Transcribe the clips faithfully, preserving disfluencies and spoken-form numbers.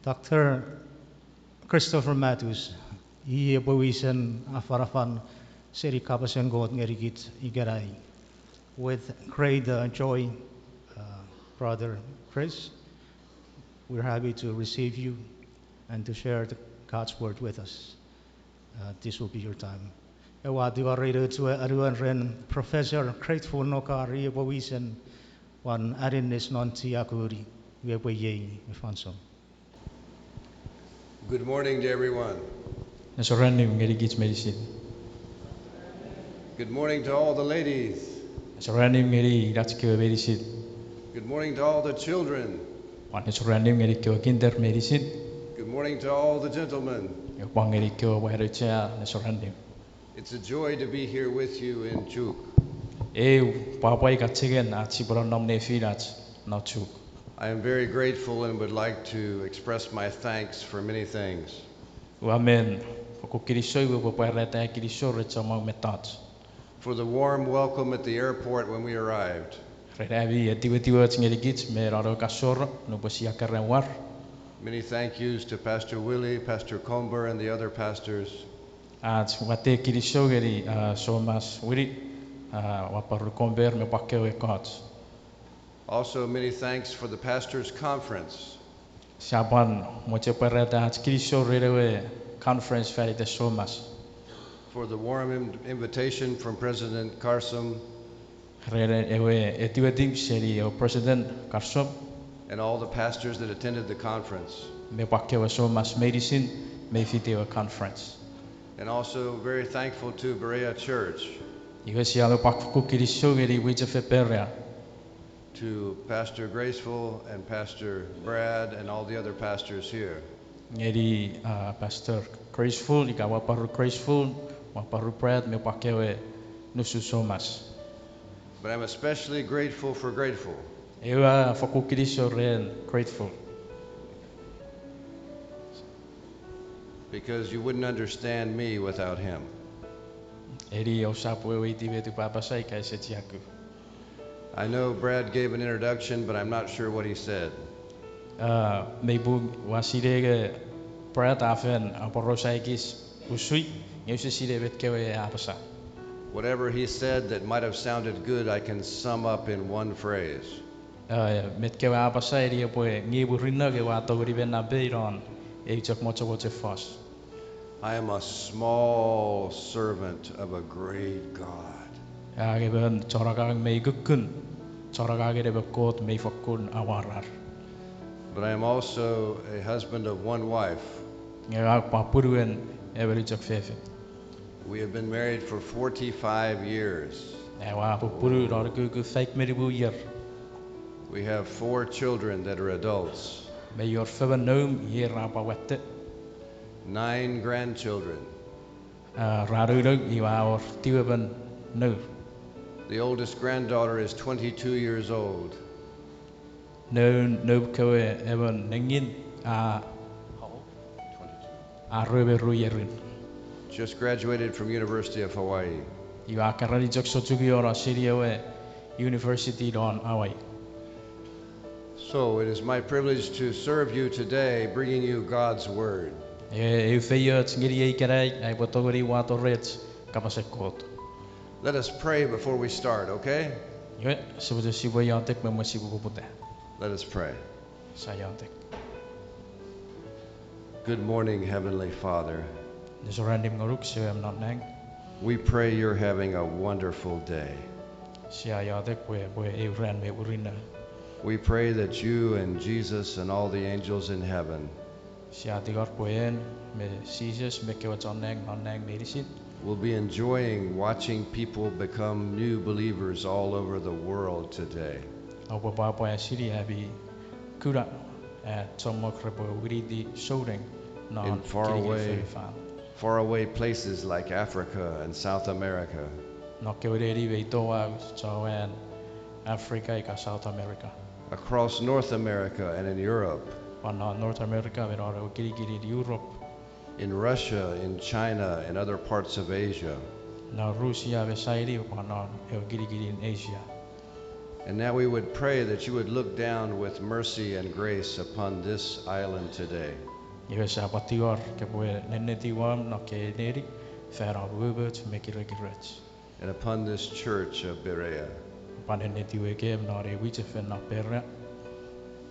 Doctor Christopher Matthews, i epwe wisen afanafan seni kapasen Kot ngenikich ikenai. With great uh, joy, uh, Brother Chris, we're happy to receive you and to share the God's word with us. Uh, this will be your time. Ewe tingor reino chue anuon ren Professor Grateful Nokar, i epwe wisen wan aninnis non chiakuni, iwe epwe iei fansoun. Good morning to everyone. Nesorannim ngenikich meinisin. Good morning to all the ladies. Nesorannim ngeni inach kewe meinisin. Good morning to all the children. Pwan nesorannim ngeni kewe kinder meinisin. Good morning to all the gentlemen. Pwan ngeni kewe pwan auchea, nesorannim. It's a joy to be here with you in Chuuk. Eu pwapwa ika chengen ach sipwe nonnom nefinach non Chuuk. I am very grateful and would like to express my thanks for many things. Ua men fokkun kinisou, ua pwarata ai kinisou ren chommong mettoch. For the warm welcome at the airport when we arrived. Ren ami etiwetiwoch ngenikich me non ewe kasoro nupwen sia keran war. Many thank yous to Pastor Willie, Pastor Comber, and the other pastors. Ach watte kinisou ngeni, ah, Somas Wini, ah, Waparu Comber me pwan kewe ekkoch. Also, many thanks for the pastors' conference. Sia pwan mochen pwarata ach kinisou ren ewe conference fan iten Somas. For the warm in-, invitation from President Carson. Ren ewe etiwetiw seni ewe President Carson. And all the pastors that attended the conference. Me pwan kewe Somas meinisin mi fiti ewe conference. And also very thankful to Berea Church. Iwe sia me pwan fokkun kinisou ngeni mwichefen Berea. To Pastor Graceful and Pastor Brad and all the other pastors here. Ngeni, ah, Pastor Graceful, ika Waparu Graceful, Waparu Brad, me pwan kewe nusun Somas. But I'm especially grateful for Grateful. Iwe ua fokkun kinisou ren Grateful. Because you wouldn't understand me without him. Eni ousap weweiti met upwe apasa ika ese chiaku. I know Brad gave an introduction, but I'm not sure what he said. Ah, mei pung ua sinei nge Brad a fen aporausa ekis usui, nge use sinei met kewe a apasa. Whatever he said that might have sounded good, I can sum up in one phrase. Ah, met kewe a apasa eni epwe ngi murinno nge ua tongeni men napei non eu chok mochomochen fos. I am a small servant of a great God. Ngang emon chon angang mi kukkun, chon angangen emon Kot mi fokkun amwarar. But I am also a husband of one wife. Nge ngang pwan punuen emon chok fefin. We have been married for forty-five years. Ua pupunu non ukukun faik me nimu ier. We have four children that are adults. Me wor fomon noum ir ra pwan watte. Nine grandchildren. Ah, ra nounou, iwe a wor tiwemon nour. The oldest granddaughter is twenty-two years old. Noun, noum kewe emon nengin, a, a rue me ru ierin. Just graduated from University of Hawaii. Iwe a keran chok sochungiono seni ewe university non Hawaii. So it is my privilege to serve you today, bringing you God's word. E, eu feioch ngeniei ikenai ai upwe tongeni wato rech kapasen Kot. Let us pray before we start, okay? Iwe, sipwe, sipwe iotek me mwen sipwe poputa. Let us pray. Sia iotek. Good morning, Heavenly Father. Nesorannim ngonuk, Semem non nang. We pray you're having a wonderful day. Sia iotek pwe, pwe eu ran mi murinno. We pray that you and Jesus and all the angels in heaven Sia tingor pwe en me Jises me kewe chon nang non nang meinisin will be enjoying watching people become new believers all over the world today. Oupwe pwapwa seni ami kuna, eh, chommong repwe winiti souneng non kinikin fonufan. Faraway places like Africa and South America. Non kewe neni mi toau, chowan Africa ika South America. Across North America and in Europe. Pwan non North America me non ewe kinikinin Europe. In Russia, in China, and other parts of Asia. Non Rusia me Saini, pwan non ewe kinikinin Asia. And now we would pray that you would look down with mercy and grace upon this island today. Iwe sia pwan tingor kopwe nennetiw won non ekkei neni fan om umoumoch me kirekiroch. And upon this church of Berea. Pwan nennetiw ekem non ei mwichefen non Berea.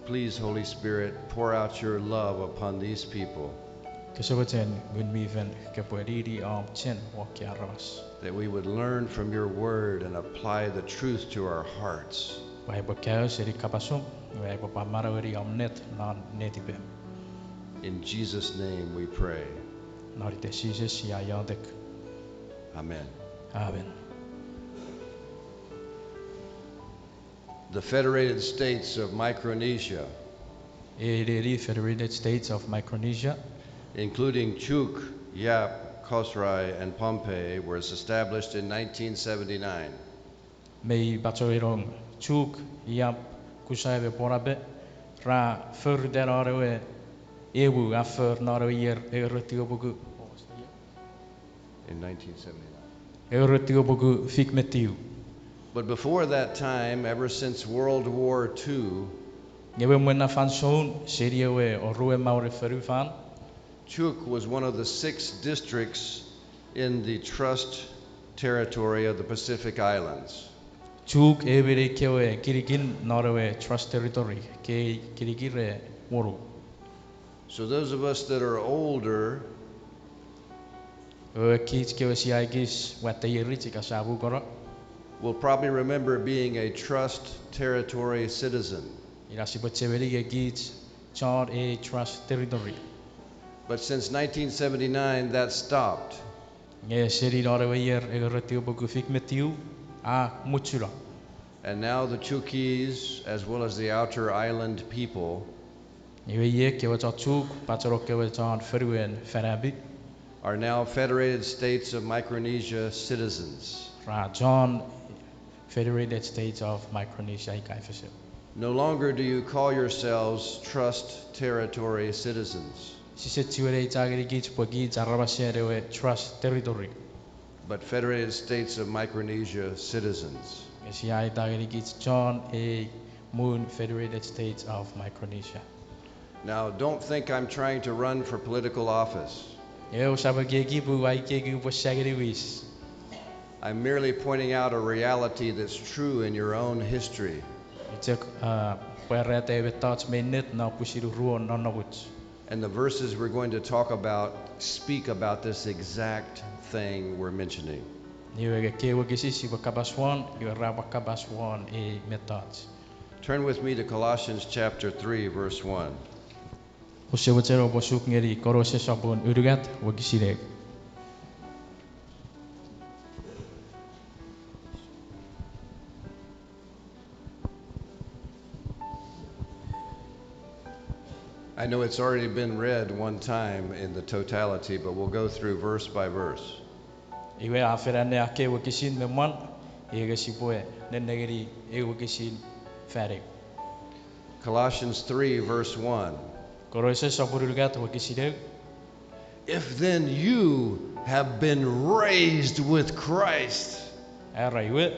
Please, Holy Spirit, pour out your love upon these people. Kose mochen Ngun mi Fel kopwe nini om chen won ekkei aramas. That we would learn from your word and apply the truth to our hearts. Pwe aipwe kaeo seni kapasom, iwe aipwe pwan manaueni om ennet non netipem. In Jesus' name we pray. Non iten Jises sia iotek. Amen. Amen. The Federated States of Micronesia, Ei neni Federated States of Micronesia, including Chuuk, Yap, Kosrae, and Pohnpei, was established in nineteen seventy-nine. Mei pachenong Chuuk, Yap, Kosrae me Pohnpei, ra forutan non ewe, ewe a for non ewe ier engerou tiwepuku In nineteen seventy-nine. Engerou tiwepuku fik me tiu. But before that time, ever since World War Two, Nge ewe mwen na fansoun, seni ewe oruen mauren fonufan, Chuuk was one of the six districts in the Trust Territory of the Pacific Islands. Chuuk ewe me ekkewe kinikin non ewe Trust Territory, kei kinikin re wonu. So those of us that are older Ewe kich kewe sia ekis watte ierich ika sia mukono will probably remember being a Trust Territory citizen. Ina sipwe chemeni nge kich chon ei Trust Territory. But since nineteen seventy-nine, that stopped. Nge seni non ewe ier engerou tiwepuku fik me tiu, a muchuno. And now the Chuukese, as well as the outer island people, Iwe iei ekkewe chon Chuuk, pachenong kewe chon fonuen Fanapi, are now Federated States of Micronesia citizens. Ra chon Federated States of Micronesia ika F S M. No longer do you call yourselves Trust Territory citizens. Sise chiwen eita ngenikich pwe kich aramasen ewe Trust Territory, but Federated States of Micronesia citizens. Nge sia eita ngenikich chon ei muun Federated States of Micronesia. Now, don't think I'm trying to run for political office. Nge ousap ekieki pwe ua ekieki upwe sa ngeni wis. I'm merely pointing out a reality that's true in your own history. I chok, uh, pwarata ew mettoch mi ennet non pwisin uruon nonnomuch. And the verses we're going to talk about speak about this exact thing we're mentioning. Iwe ekkei wokisin sipwe kapas won, iwe ra pwan kapas won ei mettoch. Turn with me to Colossians chapter three, verse one. Ouse mochen oupwe suk ngeni Kolose sopun unungat wokisin ew. I know it's already been read one time in the totality, but we'll go through verse by verse. Iwe a fen annea ekkei wokisin me mwan, iwe sipwe nennengeni ew wokisin fan ew. Colossians three, verse one. Kolose sopun unungat wokisin ew. If then you have been raised with Christ, Era iwe,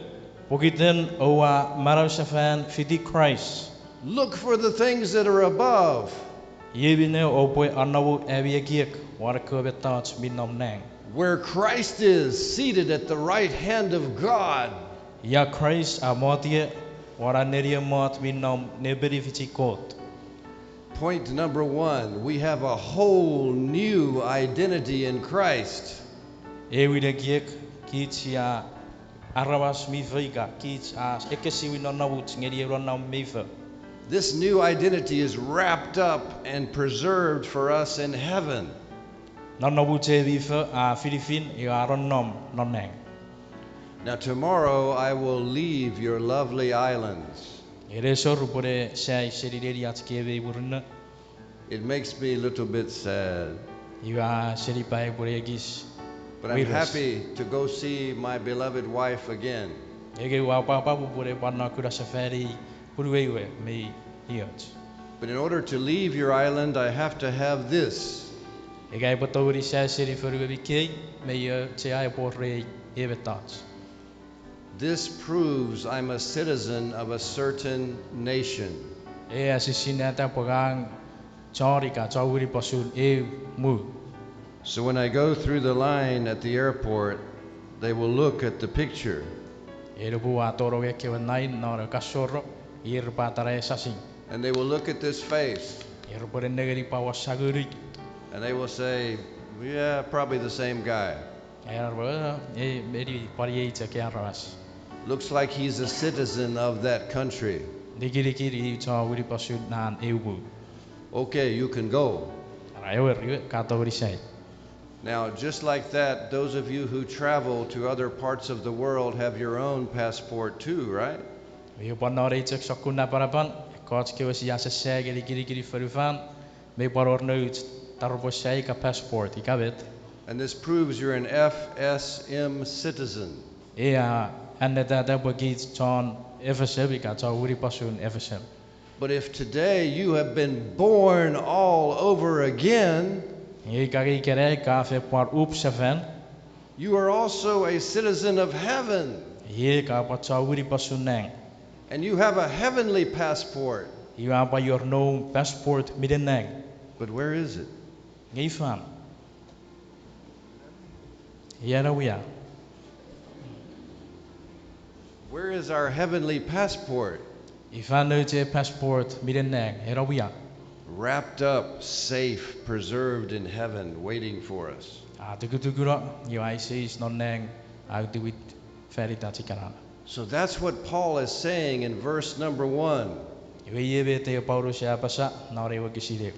pokiten oua manausefan fiti Kraist, look for the things that are above, iei minne oupwe anomu ami ekiek won ekkewe mettoch mi nom nang, where Christ is seated at the right hand of God. Ia Kraist a mot ie won an nenien mot mi nom nepenifichi Kot. Point number one, we have a whole new identity in Christ. Ewin ekiek, kich sia aramas mi fo ika kich a ekkesiwin nonnomuch ngeni ew nonnom mi fo. This new identity is wrapped up and preserved for us in heaven. Nonnomuch ei mi fo a finifin iwe a nonnom non nang. Now, tomorrow I will leave your lovely islands. Nge nesor upwene sai seni neniach kewe mi murinno. It makes me a little bit sad. Iwe a seni pwai upwene ekis weires. But I'm happy to go see my beloved wife again. Nge ua pwapwa upwene pwan no kuna sefani punuei we mi ioch. But in order to leave your island, I have to have this. Ika upwe tongeni sai seni fonuemi kei, mi auchea upwe wor ei mettoch. This proves I'm a citizen of a certain nation. E asisinata pwe ngang chon ika chon winiposun eu mu. So when I go through the line at the airport, they will look at the picture. E nupwen ua tonong ekkewe nain non ewe kasoro, ir repwe atana ei sasing. And they will look at this face. Ir repwe nengeni pwan won sa ngunui. And they will say, yeah, probably the same guy. Era pwe, e, meni pwan iei chok ei aramas. Looks like he's a citizen of that country. Nikinikin i chon winiposun nan eu mu. Okay, you can go. Ara ewer, iwe ka tongeni sai. Now, just like that, those of you who travel to other parts of the world have your own passport too, right? Iwe pwan non ei chok sokkun napanapan, ekkoch kewe sia sasai ngeni kinikinin fonufan, mei pwan wor nouch taropwe sai ika passport ika met. And this proves you're an F S M citizen. E a annetata pwe kich chon F S M ika chon winiposun F S M. But if today you have been born all over again, Nge ika nge ikenai ka fen pwan up sefan, you are also a citizen of heaven. Iei ka pwan chon winiposun nang. And you have a heavenly passport. Iwe a pwan wor noum passport minen nang. But where is it? Nge ifan? Ia na wia? Where is our heavenly passport? Ifan nouch ei passport minen nang, ena wia? Wrapped up, safe, preserved in heaven, waiting for us. A tukutukuno, iwe a iseis non nang, a witiwit fanitach ikenai. So that's what Paul is saying in verse number one. Iwe iei met ewe Paulus a apasa non ewe wokisin ew.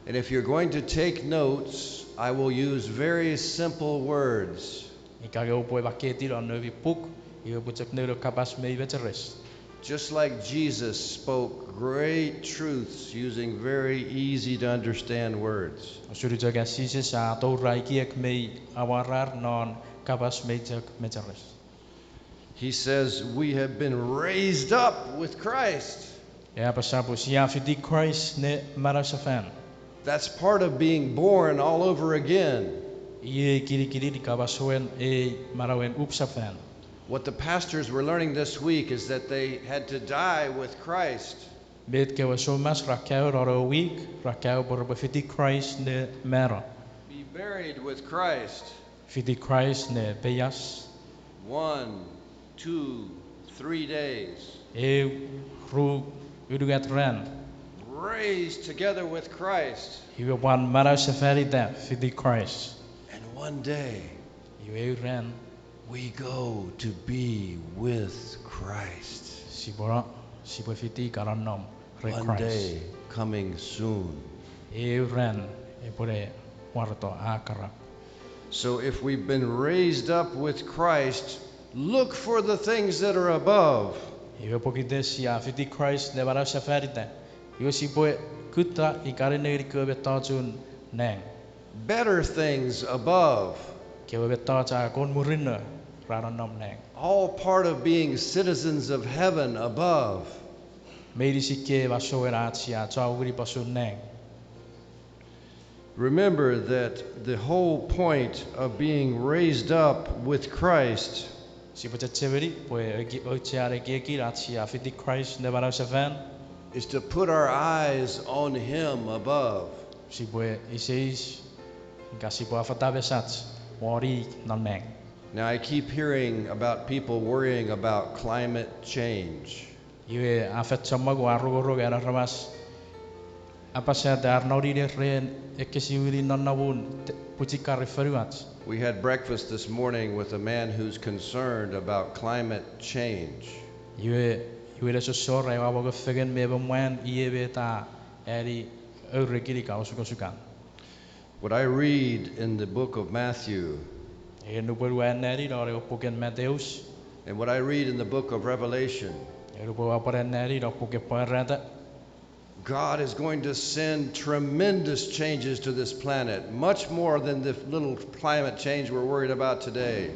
And if you're going to take notes, I will use very simple words. Ika nge oupwe makketiw non noumi puk, iwe oupwe chok nounou kapas mei mecheres. Just like Jesus spoke great truths using very easy to understand words. Usun chok an Jises a atoura ekiek mei amwarar non kapas mei chok mecheres. He says, we have been raised up with Christ. E apasa pwe sia fiti Kraist ne manausefan. That's part of being born all over again. Iei kinikinin kapasen ei manauen upsefan. What the pastors were learning this week is that they had to die with Christ. Met kewe soumas ra kaeo non ewe wik, ra kaeo pwe repwe fiti Kraist ne mano. Be buried with Christ. Fiti Kraist ne peias. One, two, three days. Eu, ru, unungat ran. Raised together with Christ. Iwe pwan manausefanita fiti Kraist. And one day, Iwe eu ran, we go to be with Christ. Sipwe, sipwe fiti ka nonnom ren Kraist. One day coming soon. Eu ran epwene wareto a kara. So if we've been raised up with Christ, look for the things that are above. Iwe pokiten sia fiti Kraist ne manausefanita, iwe sipwe kutta ika nennengeni kewe mettochun nang. Better things above. Kewe mettoch a kon murinno ra nonnom nang. All part of being citizens of heaven above. Meinisin kei masouen ach sia chon winiposun nang. Remember that the whole point of being raised up with Christ Sipwe chechemeni pwe eki-, auchean ekiekin ach sia fiti Kraist ne manausefan is to put our eyes on him above. Sipwe iseis, ika sipwe afata mesach won i non nang. Now, I keep hearing about people worrying about climate change. Iwe a fen chommong ua rongorong an aramas apasata ar nonine ren ekkesiwinin nonnomun te-, pwichikaren fonuach. We had breakfast this morning with a man who's concerned about climate change. Iwe, iwe nesosor ai ua mongo fengen me emon mwan iei met a ani ourekin ika osukosukan. What I read in the book of Matthew Nge nupwen ua anneani non ewe puken Mateus and what I read in the book of Revelation, nge nupwen ua pwan anneani non puken Pwarata, God is going to send tremendous changes to this planet, much more than the little climate change we're worried about today.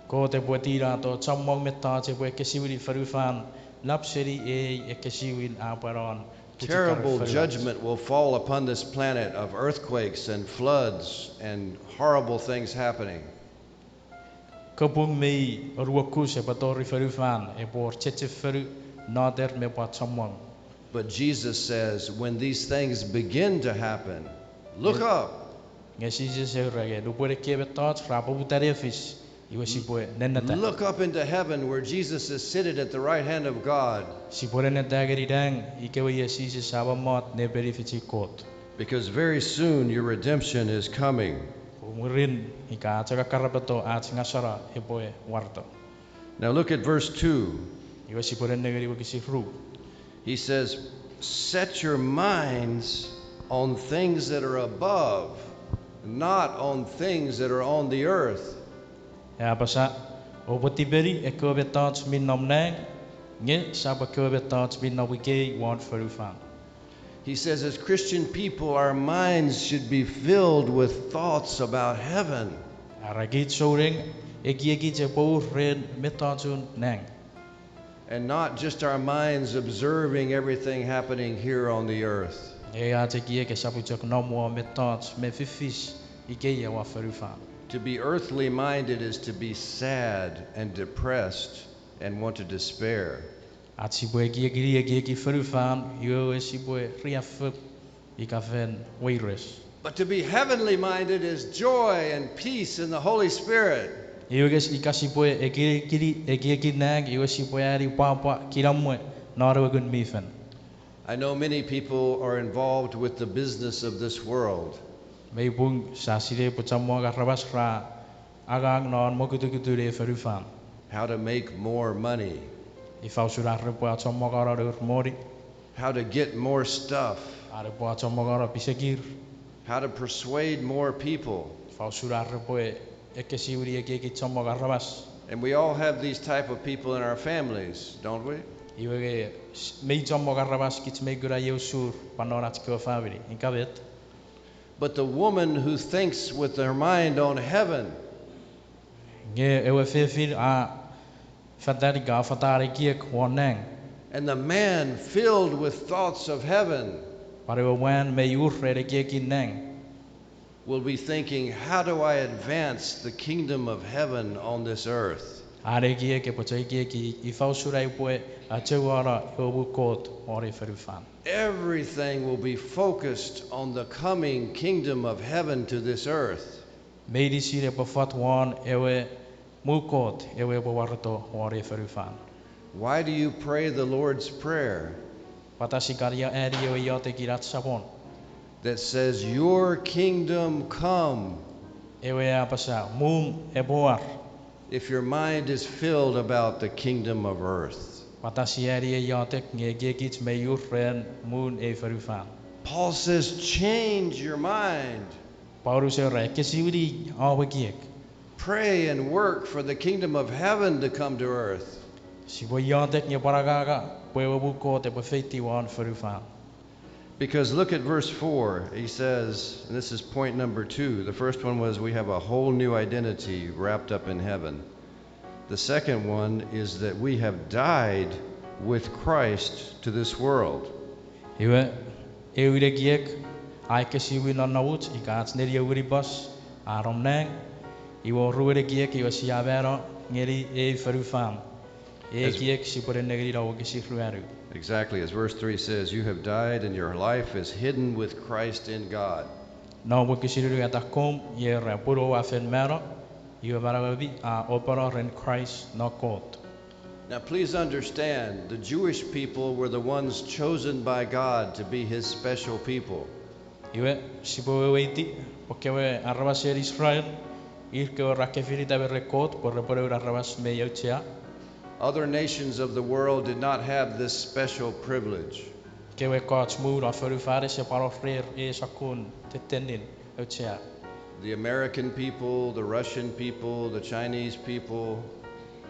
Kot epwe tinato chommong mettoch epwe ekkesiwini fonufan, nap seni ei ekkesiwin a pwan on pwichikaren fonuach. Terrible judgment will fall upon this planet of earthquakes and floods and horrible things happening. Kapung mi oruokus epwe tori fonufan, epwe wor chechefonu, noter me pwan chommong. But Jesus says, when these things begin to happen, look up. Nge Jises a ura nge nupwen ekkei mettoch ra poputa ne fis, iwe sipwe nenneta. Look up into heaven where Jesus is seated at the right hand of God. Sipwe nenneta ngeni nang ikewe iei Jises a mommot ne penifichi Kot. Because very soon your redemption is coming. Pwe mwirin ika a chok akkarapeto ach ngaseno epwe wareto. Now look at verse two. Iwe sipwe nennengeni wokisin ru. He says, set your minds on things that are above, not on things that are on the earth. A apasa, oupwe tipeni ekkewe mettoch mi nom nang, nge sap ekkewe mettoch mi nom ikei won fonufan. He says, as Christian people, our minds should be filled with thoughts about heaven. Are kich souneng, ekiekich epwe ur ren mettochun nang. And not just our minds observing everything happening here on the earth. Ei ach ekiek esap chok nom won mettoch mi fifis ikei won fonufan. To be earthly minded is to be sad and depressed and want to despair. Ach sipwe ekieki, ekieki fonufan, iwe sipwe riaffou ika fen weires. But to be heavenly minded is joy and peace in the Holy Spirit. Iwe ika sipwe ekieki, ekieki nang, iwe sipwe ani pwapwa, kinamwe non ewe Ngun mi Fel. I know many people are involved with the business of this world. Mei pung sia sinei pwe chommong aramas ra angang non mokutukutun ei fonufan. How to make more money. Ifa usun ar repwe achommongano nour moni. How to get more stuff. Ar repwe achommongano pisekir. How to persuade more people. Ifa usun ar repwe ekkesiwini ekieki chommong aramas. And we all have these type of people in our families, don't we? Iwe nge, mei chommong aramas kich mei kuna ei usur pwan non ach kewe famini, ika met? But the woman who thinks with her mind on heaven, nge ewe fefin a fatan ika a fatan ekiek won nang, and the man filled with thoughts of heaven, pwan ewe mwan mei ur ren ekiekin nang, will be thinking, how do I advance the kingdom of heaven on this earth? An ekiek epwe chok ekieki, ifa usun ai upwe achouano ewe muun Kot won ei fonufan. Everything will be focused on the coming kingdom of heaven to this earth. Meinisin epwe fat won ewe muun Kot ewe epwe wareto won ei fonufan. Why do you pray the Lord's Prayer? Pwata sia kan ani ewe iotekin ach Samon that says, your kingdom come, ewe a apasa, muum epwe war, if your mind is filled about the kingdom of earth? Pwata sia ani ei iotek nge ekiekich mei ur ren muun ei fonufan. Paul says, change your mind. Paulus a ura, ekkesiwini om ekiek. Pray and work for the kingdom of heaven to come to earth. Sipwe iotek nge pwan angang pwe ewe muun Kot epwe feitiw won fonufan. Because look at verse four. He says, and this is point number two. The first one was we have a whole new identity wrapped up in heaven. The second one is that we have died with Christ to this world. Iwe, eu ekiek, a ekkesiwin non nonnomuch ika ach nenian winipos a nom nang. Iwe, oruen ekiek, iwe sia mano ngeni ei fonufan. Ei ekiek sipwe nennengeni non wokisin ruanu. Exactly, as verse three says, you have died and your life is hidden with Christ in God. Non wokisin unungat akkom, iwe a era, pun oua fen mano, iwe manauemi a opano ren Kraist non Kot. Now please understand, the Jewish people were the ones chosen by God to be his special people. Iwe, sipwe weweiti, pwe kewe aramasen Israel, ir kewe ra kefinita me ren Kot pwe repwe noun aramas mi auchea. Other nations of the world did not have this special privilege. Kewe ekkoch mu non fonufan ese pwan wor rer ei sokkun tettenin auchea. The American people, the Russian people, the Chinese people,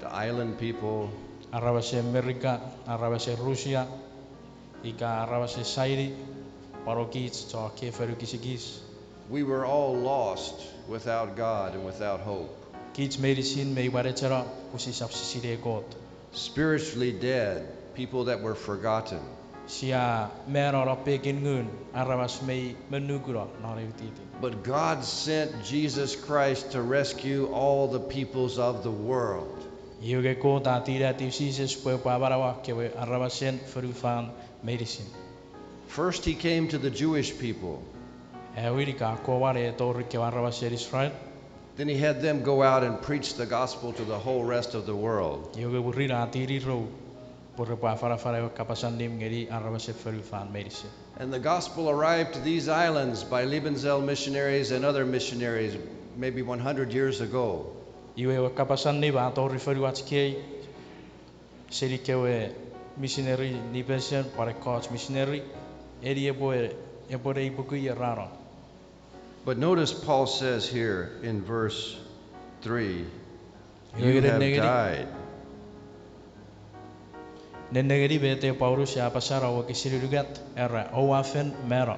the island people. Aramasen Merika, aramasen Rusia, ika aramasen Saini, pwan kich chon kei fonu kisikis. We were all lost without God and without hope. Kich meinisin mi pwan echeno pwe sisap sinei Kot. Spiritually dead, people that were forgotten. Sia mano non pekin ngun aramas mei monukuno non eu titi. But God sent Jesus Christ to rescue all the peoples of the world. Iwe nge Kot a tinatiw Jises pwe epwe amanaua kewe aramasen fonufan meinisin. First, he came to the Jewish people. Aewin, ika a kowan e tori kewe aramasen Israel. Then he had them go out and preach the gospel to the whole rest of the world. Iwe mwirin a tinirou pwe repwe afanafana ewe kapas allim ngeni aramasen fonufan meinisin. And the gospel arrived to these islands by Liebenzell missionaries and other missionaries, maybe one hundred years ago. Iwe ewe kapas allim a tori fonuach kei seni kewe misineri, Liebenzell pwan ekkoch misineri, eni epwe, epwe ne ipuku ier a no. But notice Paul says here in verse three, you have died. Nenengeni met Paulus a apasa non wokisin unungat, era oua fen mano.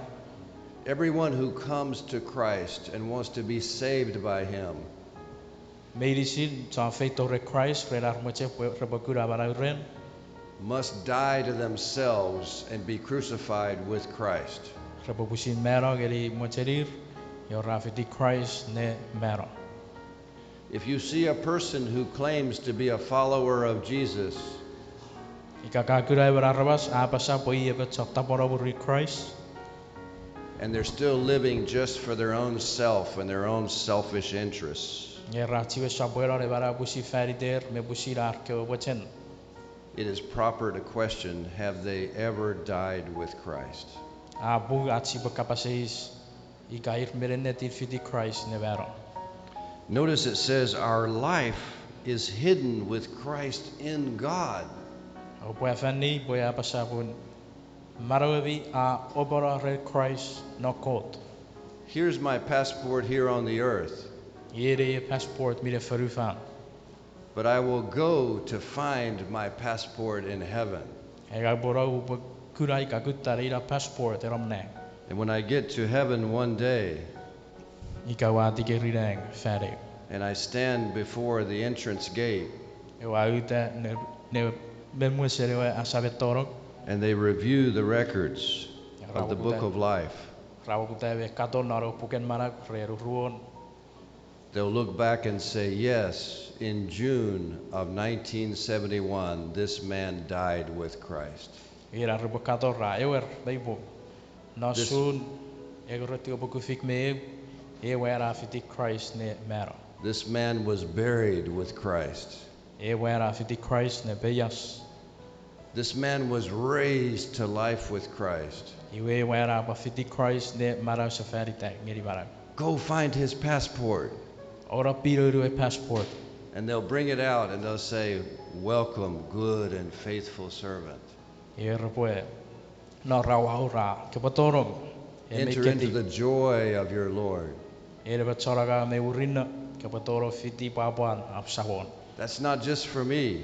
Everyone who comes to Christ and wants to be saved by him Meinisin chon feito ren Kraist ren ar mochen pwe repwe kuna manau ren must die to themselves and be crucified with Christ. Repwe pwisin mano ngeni mochenir, iwe ra fiti Kraist ne mano. If you see a person who claims to be a follower of Jesus, ika ka kuna emon aramas a apasa pwe i emon chon tapweno mwirin Kraist, and they're still living just for their own self and their own selfish interests, nge ra chiwen sopweno ne manau pwisin fan iter me pwisin ar kewe mochen, it is proper to question, have they ever died with Christ? A pung ach sipwe kapas eis ika ir mi ennetin fiti Kraist ne mano. Notice it says, our life is hidden with Christ in God. Oupwe afanni pwe a apasa pun manauemi a opono ren Kraist non Kot. Here's my passport here on the earth. Iei nei passport minen fonufan. But I will go to find my passport in heaven. Nge upwe no upwe kuna ika kutta nei na passport ena nang. And when I get to heaven one day, ika ua tikeri nang fan ew, and I stand before the entrance gate, ewe a uta ne, ne me mwen seni ewe asamen tonong, and they review the records of the book of life, ra wokuta ewe katon non ewe puken manau ren uruon. They'll look back and say, yes, in June of nineteen seventy-one, this man died with Christ. Ina repwe katon ra, ewer, mei pung, non June engon tiwepuku fik me ew, ewe a fiti Kraist ne mano. This man was buried with Christ. Ewe a fiti Kraist ne peias. This man was raised to life with Christ. Iwe ewe a pwan fiti Kraist ne manausefan ita ngeni manau. Go find his passport. Oupwe no pinoun ewe passport. And they'll bring it out and they'll say, welcome, good and faithful servant. Iwe repwe no ra wau ra, kopwe tonong, e mei keti. Enter into the joy of your Lord. En emon chon angang mi murinno, kopwe tonong fiti pwapwan om Samon. That's not just for me.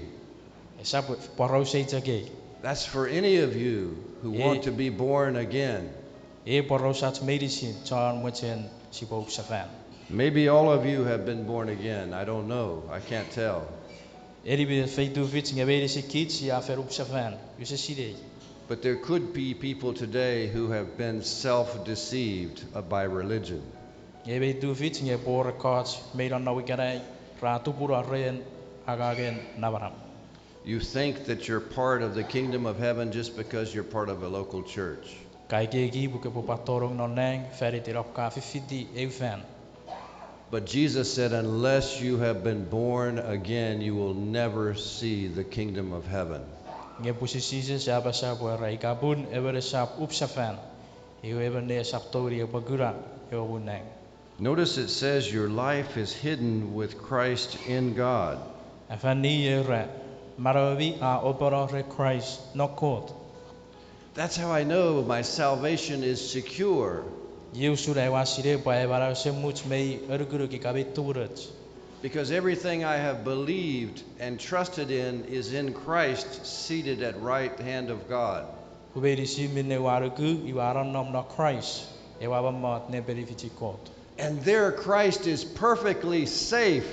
Esap pworaus ei chok ei. That's for any of you who want to be born again. Ei pworaus ach meinisin chon mochen sipwe up sefan. Maybe all of you have been born again. I don't know. I can't tell. Eni mi feito fich nge meinisin kich sia fen up sefan, use sinei. But there could be people today who have been self-deceived by religion. Nge mei tufich nge pwe ekkoch mei nonnom ikenai ra tupuno ren angangen namanam. You think that you're part of the kingdom of heaven just because you're part of a local church. Ka ekieki pwe kopwe pwan tonong non nang fan iten om ka fifiti eu fan. But Jesus said, unless you have been born again, you will never see the kingdom of heaven. Nge pwisin Jises a apasa pwe era ika pun emon esap up sefan, iwe emon ne esap tongeni epwe kuna ewe muun nang. Notice it says your life is hidden with Christ in God. Afanni era, manauemi a opono ren Kraist non Kot. That's how I know my salvation is secure. Iei usun ai ua sinei pwe ai manau esemuch mei anukunuk ika mei tumunoch. Because everything I have believed and trusted in is in Christ seated at right hand of God. Pwe meinisin minne ua nuku iwe a nonnom non Kraist, ewe a mommot nepenefichun Kot. And there Christ is perfectly safe.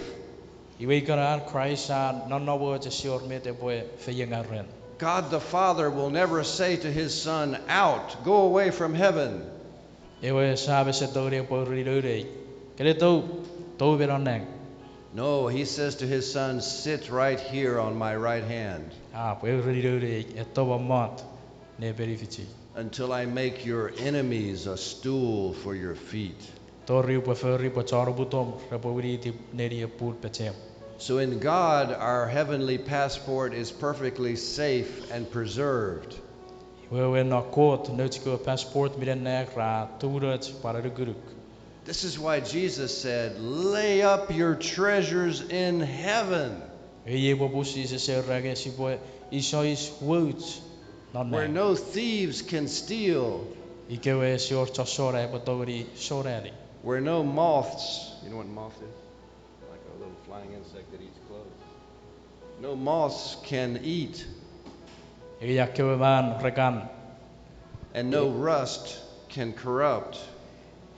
Iwe ikenan Kraist a nonnomoch, ese wor met epwe feiengau ren. God the Father will never say to his Son, "Out, go away from heaven." Ewe Sam ese tongeni epwe ureni noun ei, "Kene tou, tou me non nang." No, he says to his Son, "Sit right here on my right hand." A, epwe ureni noun ei, "Etto mommot nepenifichi." Until I make your enemies a stool for your feet. Tori upwe fori pwe chon oputom repwe winiti neniom pun pechem. So in God, our heavenly passport is perfectly safe and preserved. Iwe, iwe non Kot nouch kewe passport minen nang ra tumunoch pwan anukunuk. This is why Jesus said, "Lay up your treasures in heaven." Iei popun Jises a era nge sipwe isois wouch non nang. Where no thieves can steal. Ikewe ese wor chon sona epwe tongeni sonani. Where no moths, you know what moth is? Like a little flying insect that eats clothes. No moths can eat. Ika ekkewe man re kan. And no rust can corrupt.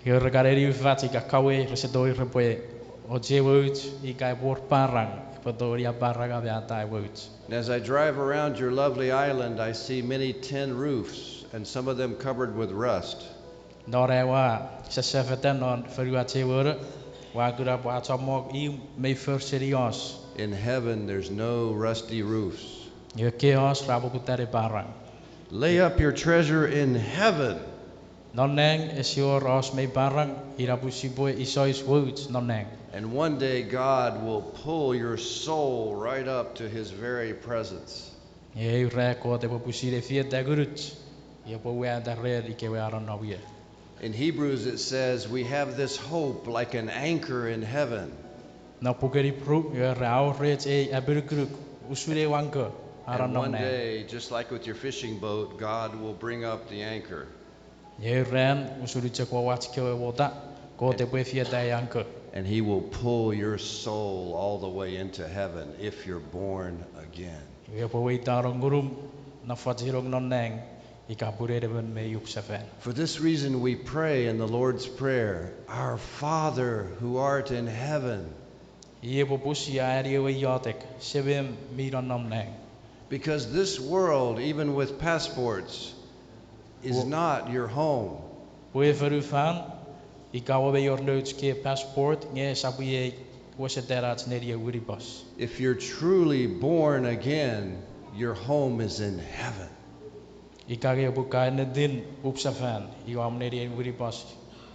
Ika re kan eni ufach ika kawei rese tongeni repwe ochei wouch ika epwe wor parang epwe tongeni aparanga me atai wouch. And as I drive around your lovely island, I see many tin roofs, and some of them covered with rust. Non ai ua sasafeta non fonuach ei won, ua kuna pwe a chommong imw mei for seni os. In heaven, there's no rusty roofs. Iwe ekkei os ra poputa ne parang. Lay up your treasure in heaven. Non nang ese wor os mei parang, ina pun sipwe isois wouch non nang. And one day, God will pull your soul right up to his very presence. Nge eu ran Kot epwe pusin efieta ngunuch, epwe uwata ren ikewe a nonnom ie. In Hebrews it says, "We have this hope like an anchor in heaven." Non puken Ipru, iwe ra wor rech ei apinukunuk usun ew anchor a nonnom nang. And one day, just like with your fishing boat, God will bring up the anchor. Nge eu ran, usun chok wouach kewe wota, Kot epwe efieta ei anchor. And he will pull your soul all the way into heaven if you're born again. Iwe epwe weitano ngunum ne fochenong non nang ika pun en emon mei up sefan. For this reason we pray in the Lord's Prayer, "Our Father who art in heaven." Iei popun sia ani ewe iotek, Semem mi nonnom nang. Because this world, even with passports, is not your home. Pwe fonufan, ika mwo mei wor nouch kei passport, nge esap iei wesetanach nenien winipos. If you're truly born again, your home is in heaven. Ika nge pun ka ennetin up sefan, iwe om nenien winipos.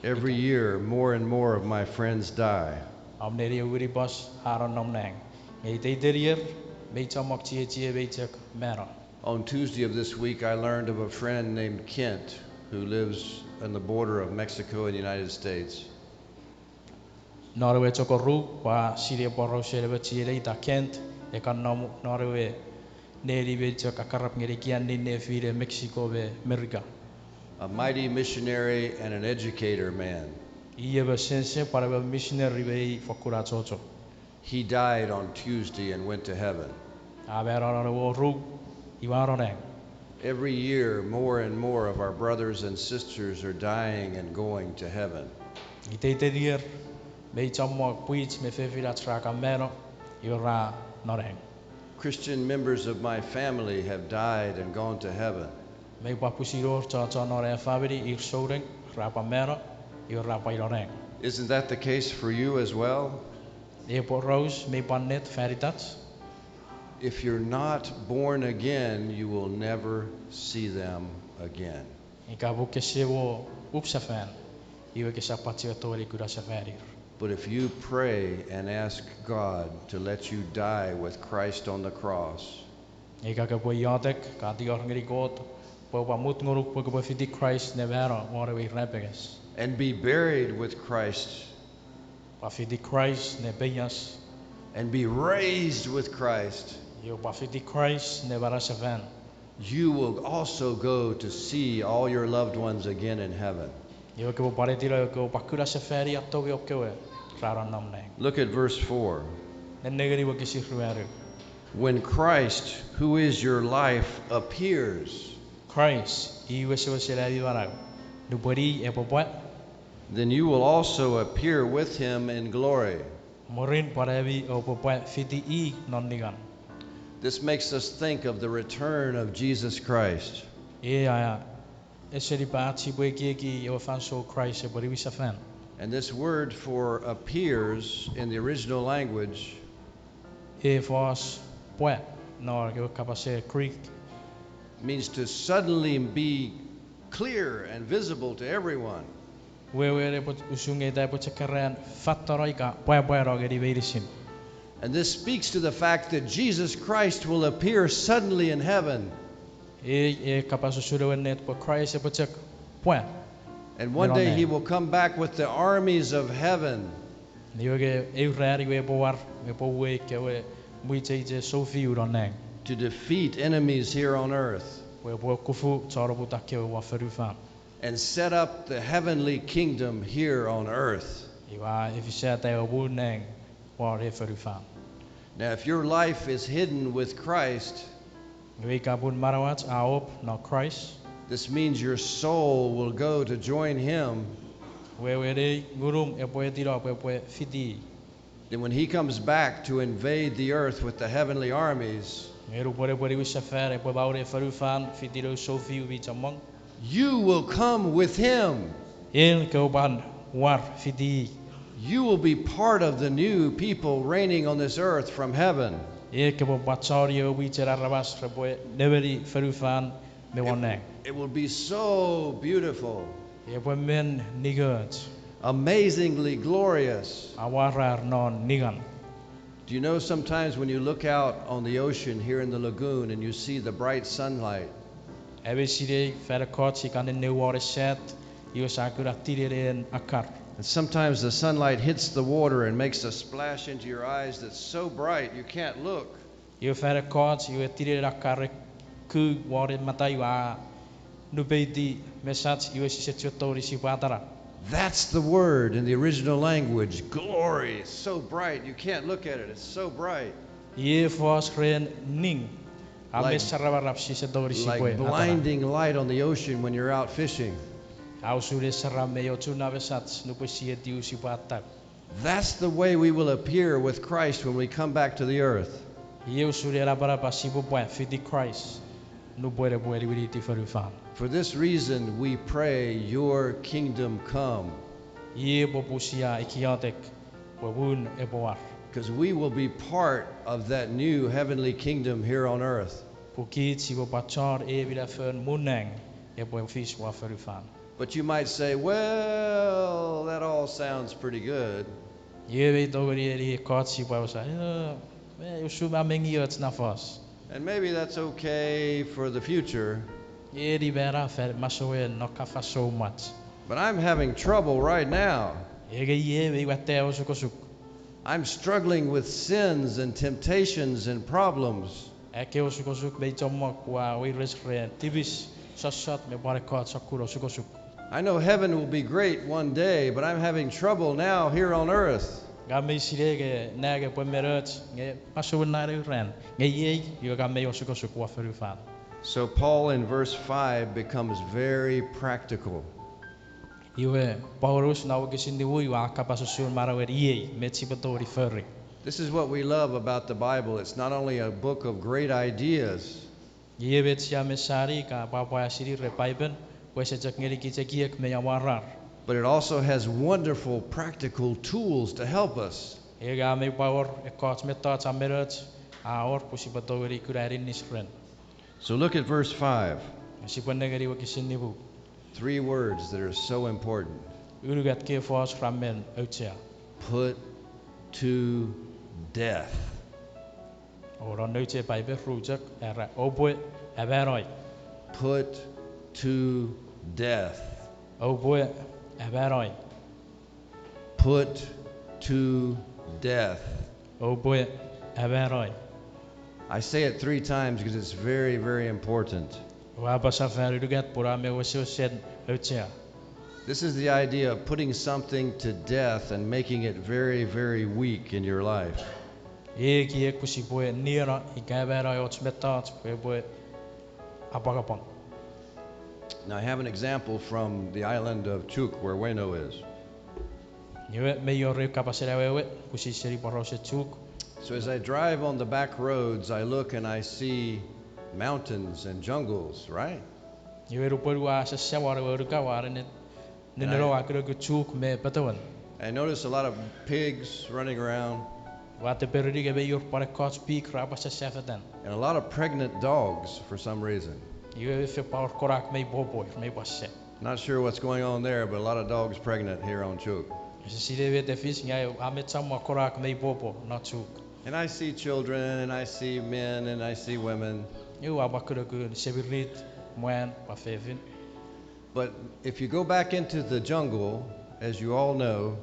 Every year, more and more of my friends die. Om nenien winipos a nonnom nang. Nge iteiten ier, mei chommong chiechie mei chok mano. On Tuesday of this week, I learned of a friend named Kent who lives on the border of Mexico and the United States. Non ewe chok oru, ua sinei porausen emon chienei ita Kent, e kan nom non ewe neni mei chok akarap ngeni kianin nefinen Mexico me Merika. A mighty missionary and an educator man. I emon sense pwan emon misineri mei fokkun achocho. He died on Tuesday and went to heaven. A mano non ewe oru, iwe a no nang. Every year, more and more of our brothers and sisters are dying and going to heaven. Iteiten ier, mei chommong pwich me fefinach ra kan mano, iwe ra no nang. Christian members of my family have died and gone to heaven. Mei pwan pwisin wor chochon non ai famini ir souneng ra pwan mano, iwe ra pwan no nang. Isn't that the case for you as well? Ei poraus mei pwan ennet fan itach? If you're not born again, you will never see them again. Ika pun kese mwo up sefan, iwe kesap pwan chiwen tongeni kuna sefanir. But if you pray and ask God to let you die with Christ on the cross, ika kopwe iotek, ka tingor ngeni Kot pwe epwe mut ngonuk pwe kopwe fiti Kraist ne mano won ewe irapenges, and be buried with Christ, pwan fiti Kraist ne peias, and be raised with Christ, iwe pwan fiti Kraist ne manausefan, you will also go to see all your loved ones again in heaven. Iwe kopwe pwan etino, kopwe pwan kuna sefani a tongei om kewe ra nonnom nang. Look at verse four. Nennengeni wokisin ruanu. When Christ, who is your life, appears, Kraist, i wesewesen ami manau, nupwen i epwe pwa, then you will also appear with him in glory. Mwirin pwan ami oupwe pwa fiti i non ningan. This makes us think of the return of Jesus Christ. Ei a esenipa ach sipwe ekieki ewe fansoun Kraist epwe niwinsefan. And this word for appears in the original language Ei fos pwa non ewe kapasen Greek means to suddenly be clear and visible to everyone. Wewen epwe usun nge ita epwe chok keran fatano ika pwapwano ngeni meinisin. And this speaks to the fact that Jesus Christ will appear suddenly in heaven. Ei, e kapas usun ewe ennet pwe Kraist epwe chok pwa. And one day he will come back with the armies of heaven. Iwe nge eu ran iwe epwe war, epwe uwei ekkewe mwicheiche soufiu non nang. To defeat enemies here on earth. Pwe epwe kufu chon oputa kewe won fonufan. And set up the heavenly kingdom here on earth. Iwe a efisata ewe muun nang won ei fonufan. Now, if your life is hidden with Christ, Iwe ika pun manauach a op non Kraist, this means your soul will go to join him. Wewen ei ngunum epwe etino pwe epwe fiti. Then when he comes back to invade the earth with the heavenly armies, Nge nupwen epwe niwinsefan epwe maun ei fonufan fiti noun soufiu mi chommong, you will come with him. En kopwe pwan war fiti. You will be part of the new people reigning on this earth from heaven. En kopwe pwan chon ewe mwichen aramas repwe nemeni fonufan me won nang. It will be so beautiful. Epwe men ningoch. Amazingly glorious. Amwarar non ningan. Do you know sometimes when you look out on the ocean here in the lagoon and you see the bright sunlight, Ami sinei fan ekkoch ika neneu won esat, iwe sa kuna tinenen akkar. And sometimes the sunlight hits the water and makes a splash into your eyes that's so bright you can't look. Iwe fan ekkoch iwe tinenen akkar e ku won ei mata iwe a nupeiti mesach iwe sise chok tongeni sipwe atana. That's the word in the original language, glory. It's so bright you can't look at it. It's so bright. Iei fos ren ning. A men saramarap sise tongeni sipwe atana. Like blinding light on the ocean when you're out fishing. A usun ei saram mi ochun na mesach nupwen sia etiw sipwe atap. That's the way we will appear with Christ when we come back to the earth. Iei usun ei napanap sipwe pwa fiti Kraist nupwen epwe niwiniti fonufan. For this reason we pray, your kingdom come. Iei popun sia iotek pwe muun epwe war. 'Cause we will be part of that new heavenly kingdom here on earth. Pun kich sipwe pwan chon ei minafon muun nang epwe fis won fonufan. But you might say, well, that all sounds pretty good. Iwe mi tongeni eni ekkoch sipwe apasa, e, usun a men ngioch na fos. And maybe that's okay for the future. Eni mena fan masouen non ka fansoun mwach. But I'm having trouble right now. Nge iei mi watte osukosuk. I'm struggling with sins and temptations and problems. Ekkewe osukosuk mi chommong ua weires ren tipis, sossot me pwan ekkoch sokkun osukosuk. I know heaven will be great one day, but I'm having trouble now here on earth. Ngang mi sinei nge nang epwe men och nge masouen na eu ran, nge iei iwe ngang mi osukosuk won fonufan. So Paul in verse five becomes very practical. Iwe Paulus non wokisin nimu iwe a kapas usun manauen iei met sipwe tongeni fori. This is what we love about the Bible. It's not only a book of great ideas, Iei met sia men sani ka pwapwaesini ren Paipen, pwe ese chok ngenikich ekiek mi amwarar, but it also has wonderful practical tools to help us. Nge a mi pwan wor ekkoch mettoch a men och a wor pwe sipwe tongeni kuna aninis ren. So look at verse five. Sipwe nengeni wokisin nimu. Three words that are so important. Unungat kewe fos ra men auchea. Put to death. O non nouch ei Paipen ru chok, era oupwe amanoi. Put to death. Oupwe amanoi. Put to death. Oupwe amanoi. I say it three times because it's very, very important. Ua apasa fan unungat pun a men wesewesen auchea. This is the idea of putting something to death and making it very, very weak in your life. Ei ekiek pwe sipwe nieno ika amanoi och mettoch pwe epwe apwangapwang. Now, I have an example from the island of Chuuk, where Weno is. Iwe mi wor eu kapasen awewe pwisin seni porausen Chuuk. So as I drive on the back roads, I look and I see mountains and jungles, right? Iwe nupwen ua sasa won ewe nuka ua nene, neno ua kuna ekkewe chuk me petewen. I notice a lot of pigs running around. Ua teperini nge mei wor pwan ekkoch pik ra pwan sasa fetan. And a lot of pregnant dogs for some reason. Iwe fen pwan wor konak mei popo, mei pwan sasa. Not sure what's going on there, but a lot of dogs pregnant here on Chuuk. Ese sinei met a fis nge a met cham won konak mei popo non Chuuk. And I see children, and I see men, and I see women. Iwe ua pwan kuna ekkewe semirit, mwan, pwan fefin. But if you go back into the jungle, as you all know,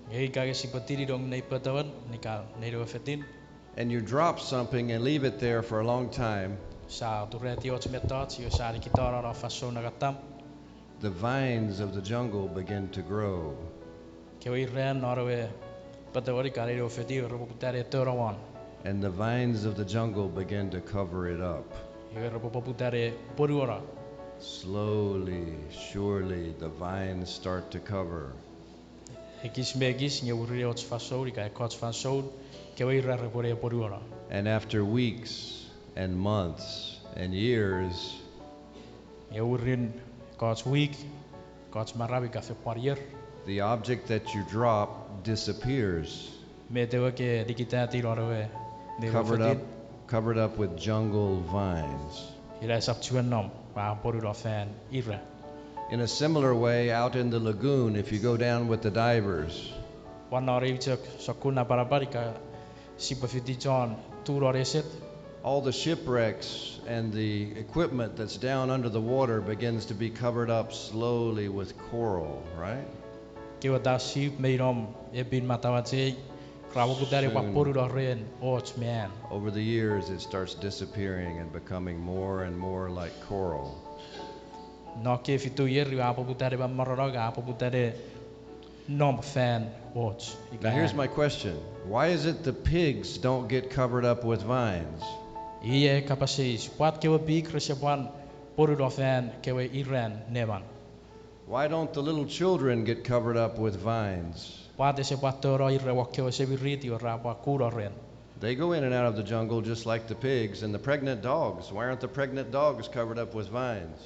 nge ika nge sipwe tininong nei petewen, ika nei ewe fetin, and you drop something and leave it there for a long time, sia turatiw och mettoch, iwe sia nikitano non fansoun nangatam, the vines of the jungle begin to grow. Kewe iran non ewe petewen ika nei ewe fetin repwe poputa ne tono won. And the vines of the jungle begin to cover it up. Iwe repwe poputa ne ponuono. Slowly, surely, the vines start to cover. Ekis me ekis nge mwirin och fansoun ika ekkoch fansoun, kewe iran repwe ne ponuono. And after weeks and months and years, nge mwirin ekkoch wik, ekkoch maram ika fen pwan ier, the object that you drop disappears. Met ewe ke nikitano non ewe, covered up, covered up with jungle vines. Ina esap chuen nom, a ponuono fan ira. In a similar way, out in the lagoon, if you go down with the divers, pwan non eu chok sokkun napanapan ika sipwe fiti chon tu non eset, all the shipwrecks and the equipment that's down under the water begins to be covered up slowly with coral, right? Kewe ta sip mei nom epin matauach ei, ra poputa ne pwan ponuono ren och me an. Over the years, it starts disappearing and becoming more and more like coral. Non ekkei fitu ier iwe a poputa ne mamarano, a poputa ne nom fan och. Now here's my question. Why is it the pigs don't get covered up with vines? Iei kapas eis, pwata kewe pik rese pwan ponuono fan kewe iran neman? Why don't the little children get covered up with vines? Pwata ese pwan tono ira won kewe semirit iwe ra pwan kuno ren? They go in and out of the jungle just like the pigs and the pregnant dogs. Why aren't the pregnant dogs covered up with vines?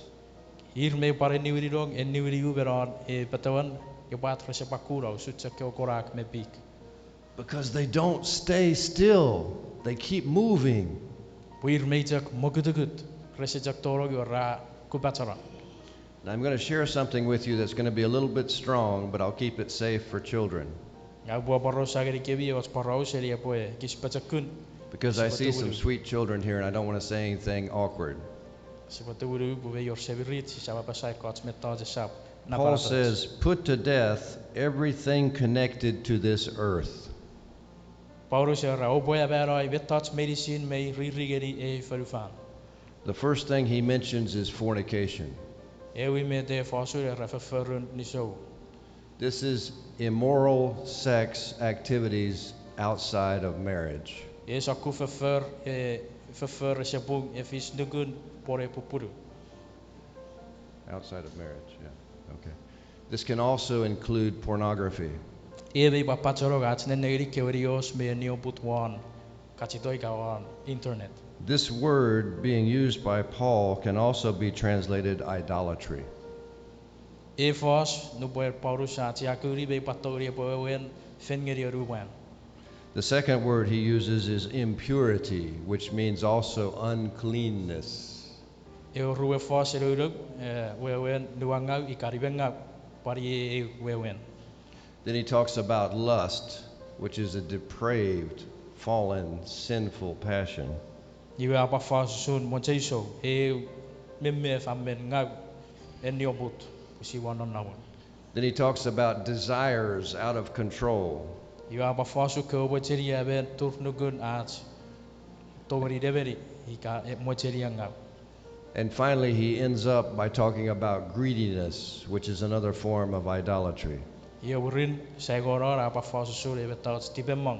Ir mei pwan eniwininong, eniwini u me non ei petewen, nge pwata rese pwan kuno usun chok kewe konak me pik? Because they don't stay still. They keep moving. Pwe ir mei chok mokutukut, rese chok tonong iwe ra kupachano. Now, I'm gonna share something with you that's gonna be a little bit strong, but I'll keep it safe for children. Ngang upwe aporausa ngenikemi och poraus eni epwe ekis pochokun. Because I see some sweet children here, and I don't wanna say anything awkward. Sipwe tumunu pwe mei wor semirit, sisap apasa ekkoch mettoch esap napanapoch. Paul says, put to death everything connected to this earth. Paulus a era, oupwe amano ai mettoch meinisin mei riri ngeni ei fonufan. The first thing he mentions is fornication. Ewe met a fosun era fofforun nisou. This is immoral sex activities outside of marriage. Ei sokkun foffor, e, foffor ese pung e fis nukun pwan pupunu. Outside of marriage, yeah. Okay. This can also include pornography. Iei mei pwan pachenong ach nennengeni kewe nios me nioput won kachito ika won internet. This word being used by Paul can also be translated idolatry. Ei fos nupwen Paulus a chiakuni mei pwan tongeni epwe wewen fen ngeni anumwan. The second word he uses is impurity, which means also uncleanness. Ewe rue fos e nounou, e, wewen nuangau ika nimengau, pwan iei wewen. Then he talks about lust, which is a depraved, fallen, sinful passion. Iwe a pwan fos usun mocheisou, eu memef a men ngau, en nioput, pwisin won nonnomun. Then he talks about desires out of control. Iwe a pwan fos usun kewe mochenia me turnukun ach tongeni nemeni ika, e, mochenia ngau. And finally, he ends up by talking about greediness, which is another form of idolatry. Iwe mwirin, saingonon a pwan fos usun ewe mettoch tipemong,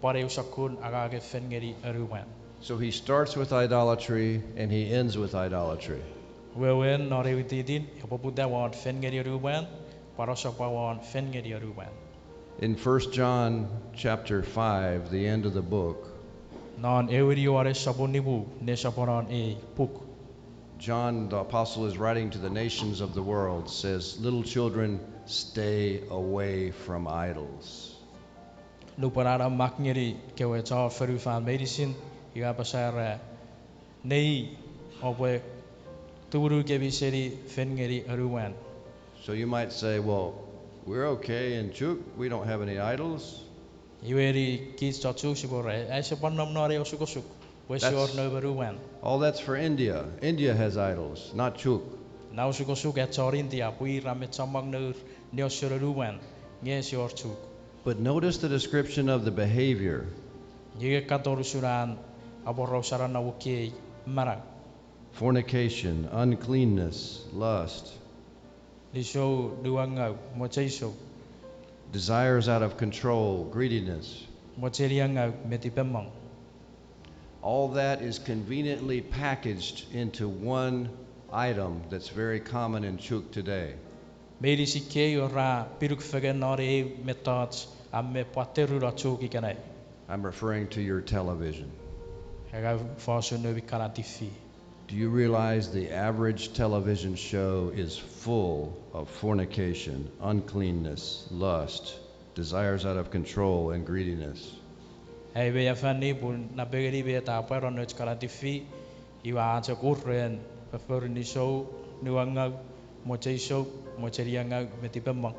pwan eu sokkun angangen fen ngeni anumwan. So he starts with idolatry and he ends with idolatry. Wewen non ewe ititin, e poputa won fen ngeni anumwan, pwan osopwa won fen ngeni anumwan. In First John chapter five, the end of the book, Non ewin Ioanes sopun nimu, ne soponon ei puk, John the apostle is writing to the nations of the world, says, "Little children, stay away from idols." Nupwen a mak ngeni kewe chon fonufan meinisin, iwe a apasa ra, Nei, oupwe tumunu kemi seni fen ngeni anuwan. So you might say, "Well, we're okay in Chuuk. We don't have any idols." Iwe eni kich chon Chuuk sipwe ra, ese pwan nom non ei osukosuk, pwe ese wor noum anuwan. Oh, that's for India. India has idols, not Chuuk. Na osukosuk a chon India, pwe ra mi chommong nour niosun anuwan, nge ese wor Chuuk. But notice the description of the behavior. Nge katon usun an aporausa non ei manau. Fornication, uncleanness, lust. Nisou, nuangau, mocheisou. Desires out of control, greediness. Mocheniangau me tipemong. All that is conveniently packaged into one item that's very common in Chuuk today. Meinisin kei ra pinuk fengen non ei mettoch a mi pwateru non Chuuk ikenai. I'm referring to your television. Ua fos usun noumi kana T V. Do you realize the average television show is full of fornication, uncleanness, lust, desires out of control, and greediness? Ai mei afanni pun napengeni met a pwano nouch kana T V, iwe a chok uren fofforun nisou, nuangau, mocheisou, mocheniangau me tipemong.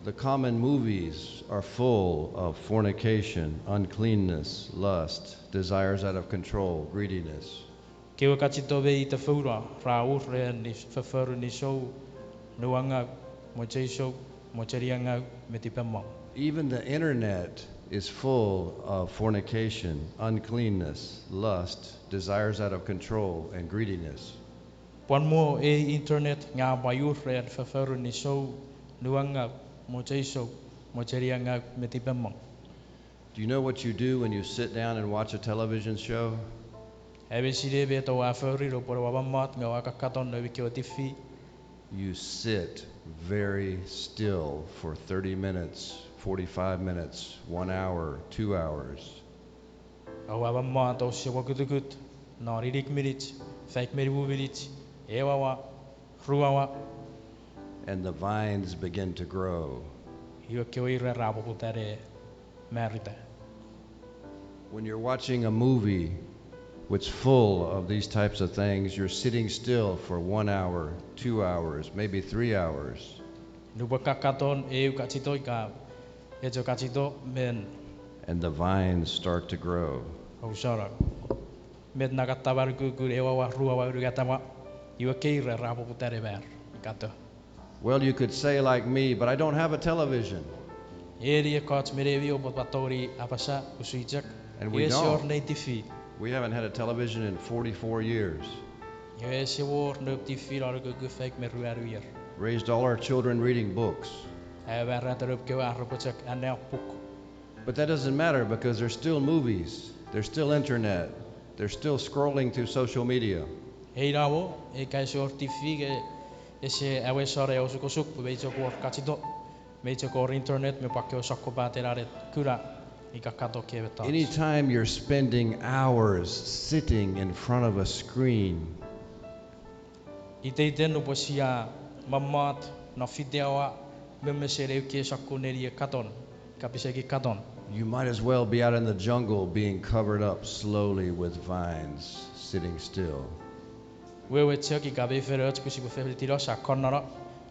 The common movies are full of fornication, uncleanness, lust, desires out of control, greediness. Kewe kachito me itefouno ra uren fofforun nisou, nuangau, mocheisou, mocheniangau me tipemong. Even the internet is full of fornication, uncleanness, lust, desires out of control, and greediness. Pwan mo ei internet nge a pwan uren fofforun nisou, nuangau, mocheisou, mocheniangau me tipemong. Do you know what you do when you sit down and watch a television show? Ami sinei met oua fori nupwen oua mommot nge oua kakkaton noumi kewe T V? You sit very still for thirty minutes, forty-five minutes, one hour, two hours. Oua mommot ouse mwokutukut non inik minich, faik me nimu minich, ew awa, ru awa. And the vines begin to grow. Iwe kewe ira ra poputa ne marita. When you're watching a movie which full of these types of things, you're sitting still for one hour, two hours, maybe three hours. Nupwen ka katon eu kachito ika echo kachito men. And the vines start to grow. Ousona. Met nakattaman ukukun ew awa, ru awa, unungat awa, iwe kewe ira ra poputa ne mar, ikato. Well, you could say like me, but I don't have a television. Eni ekkoch me neimi oupwe pwan tongeni apasa usun chok, iwe ese wor nei T V. We don't, we haven't had a television in forty-four years. Iwe ese wor noum T V non ukukun faik me ruanu ier. Raised all our children reading books. Aua marata noum kewe ar repwe chok anneani puk. But that doesn't matter because there's still movies, there's still internet, they're still scrolling through social media. Ei na mo, ika ese wor T V nge ese awesano osukosuk pwe mei chok wor kachito, mei chok wor internet me pwan kewe sokkopaten anen kuna ika katon kewe mettoch. Anytime you're spending hours sitting in front of a screen, iteiten nupwen sia mommot non fiteawa me mesen eu kewe sokkun neni e katon, ika pisekini katon. You might as well be out in the jungle being covered up slowly with vines, sitting still. Wewe chok ika mei fen och pwe sipwe fefitino sa konnono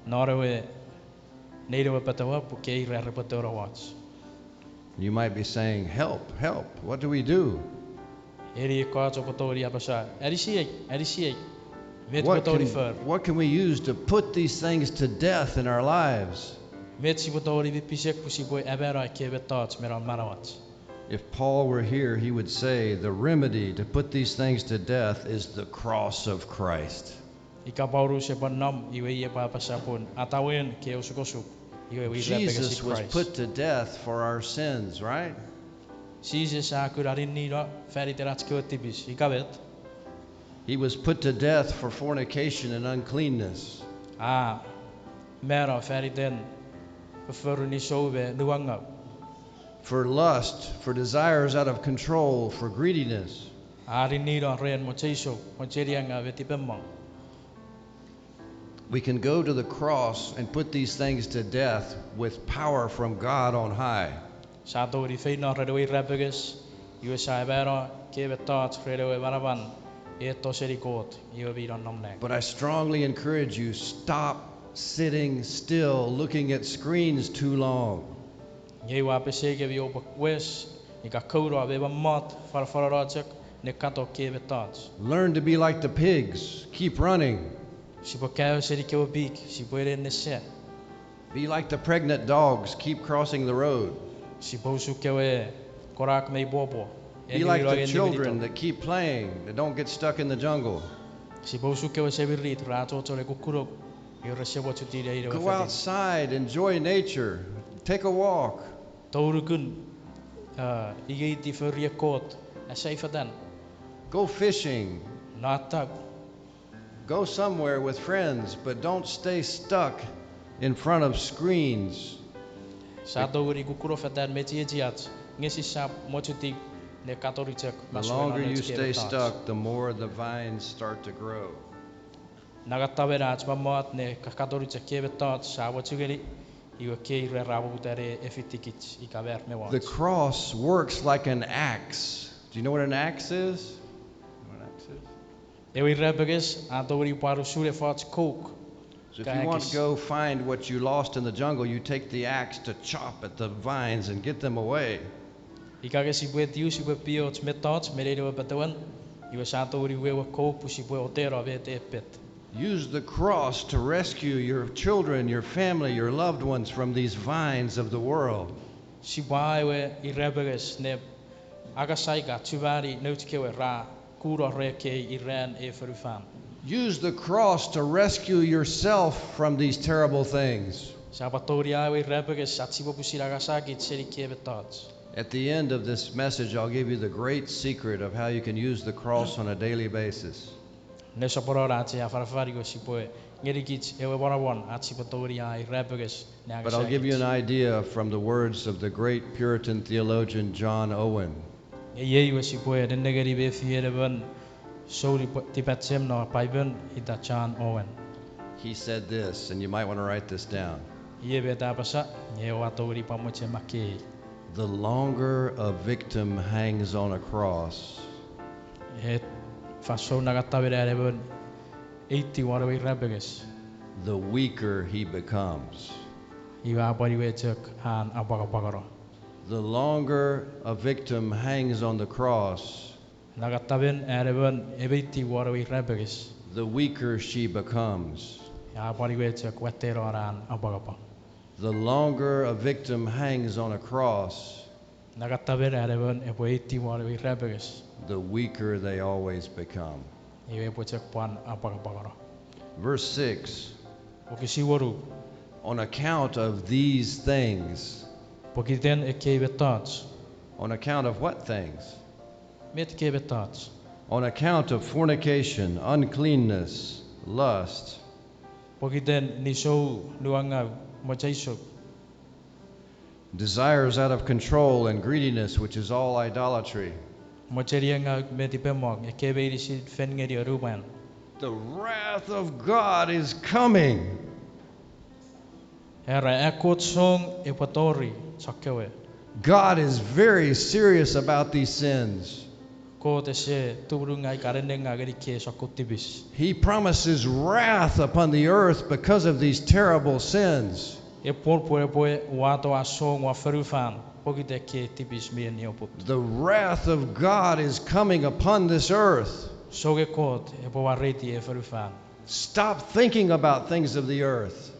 non ewe nein ewe petewa pwe kewe ira repwe tono woch. You might be saying, "Help, help, what do we do?" Eni ekkoch oupwe tongeni apasa, anisiei, anisiei. Met sipwe tongeni fori? What can we use to put these things to death in our lives? Met sipwe tongeni mi pisek pwe sipwe amano ekkei mettoch me non manauach? If Paul were here, he would say, "The remedy to put these things to death is the cross of Christ." Ika Paulus epwe nom, iwe i epwe apasa pun atawen kewe osukosuk, iwe ira epwe pekesi Kraist. Jesus was put to death for our sins, right? Jises a kuna ninnino fan iten ach kewe tipis, ika met? He was put to death for fornication and uncleanness. A mano fan iten fofforun nisou me nuangau. for lust, for desires out of control, for greediness. A ninnino ren mocheisou, mocheniangau me tipemong. We can go to the cross and put these things to death with power from God on high. Sia tongeni feino ren ewe irapenges, iwe sia amano ekkei mettoch ren ewe manaman eto seni Kot, iwe mi nonnom nang. But I strongly encourage you, stop sitting still looking at screens too long. Nge ua pesei kemi oupwe wes ika kouno me mommot fanafanano chok ne katon ekkei mettoch. Learn to be like the pigs. Keep running. Sipwe kaeo seni kewe pik, sipwe ne nese. Be like the pregnant dogs. Keep crossing the road. Sipwe usun kewe konak mi pwopwo. Be like the children that keep playing, that don't get stuck in the jungle. Sipwe usun kewe semirit ra achocho ne kukkunuk, iwe rese mochuti ne ine. Go outside, enjoy nature, take a walk. Tou nukun, a, ingeiti fori ekkoch, asai fetan. Go fishing. Natak. Go somewhere with friends, but don't stay stuck in front of screens. Sia tongeni kukkuno fetan me chiechiach, nge sisap mochuti ne katon chok. The longer you stay stuck, the more the vines start to grow. Nangatamen ach mommot ne kakaton chok ekkei mettoch sia mochu ngeni, iwe ekkei ra poputa ne efitikich ika mar me wach. The cross works like an axe. Do you know what an axe is? Ewe irapenges a tongeni pwan usun efoch kouk. So if you want to go find what you lost in the jungle, you take the axe to chop at the vines and get them away. Ika nge sipwe tiu sipwe pioch mettoch me nein ewe petewen, iwe sia tongeni wewe kouk pwe sipwe oteno met epet. Use the cross to rescue your children, your family, your loved ones from these vines of the world. Sipwe a ewe irapenges ne angasai ka chumani nouch kewe ra kuno ren ekkei iran ei fonufan. Use the cross to rescue yourself from these terrible things. Sia pwan tongeni a ewe irapenges ach sipwe pwisin angasakich seni ekkei mettoch. At the end of this message, I'll give you the great secret of how you can use the cross on a daily basis. Nesoponon ach ei afanafan iwe sipwe ngenikich ewe monomon ach sipwe tongeni a irapenges ne angasakich. But I'll give you an idea from the words of the great Puritan theologian John Owen. Nge iei iwe sipwe nennengeni mefien emon sou tipachem non Paipen ita John Owen. He said this, and you might want to write this down. Iei met a apasa, nge oua tongeni pwan mochen makkei. The longer a victim hangs on a cross, e, fansoun nangatamen an emon eiti won ewe irapenges, the weaker he becomes. Iwe a pwan iwe chok an apwangapwangeno. The longer a victim hangs on the cross, nangatamen an emon emeiti won ewe irapenges, the weaker she becomes. A pwan iwe chok watteno an apwangapwang. The longer a victim hangs on a cross, nangatamen an emon epwe eiti won ewe irapenges, the weaker they always become. Iwe epwe chok pwan apwangapwangeno. Verse six. Wokisin wonu. On account of these things. Pokiten ekkei mettoch. On account of what things? Met ekkei mettoch? On account of fornication, uncleanness, lust. Pokiten nisou, nuangau, mocheisou. Desires out of control and greediness, which is all idolatry. Mocheniangau me tipemong, ekkei meinisin fen ngeni onumwan. The wrath of God is coming. Era, an Kot song epwe tori chokkewe. God is very serious about these sins. Kot ese tumunungaw ika nennengaw ngeni ekkei sokkun tipis. He promises wrath upon the earth because of these terrible sins. Epwe pwe epwe wato an song won fonufan pokiten ekkei tipis mi nioput. The wrath of God is coming upon this earth. Songen Kot epwe wareiti ei fonufan. Stop thinking about things of the earth.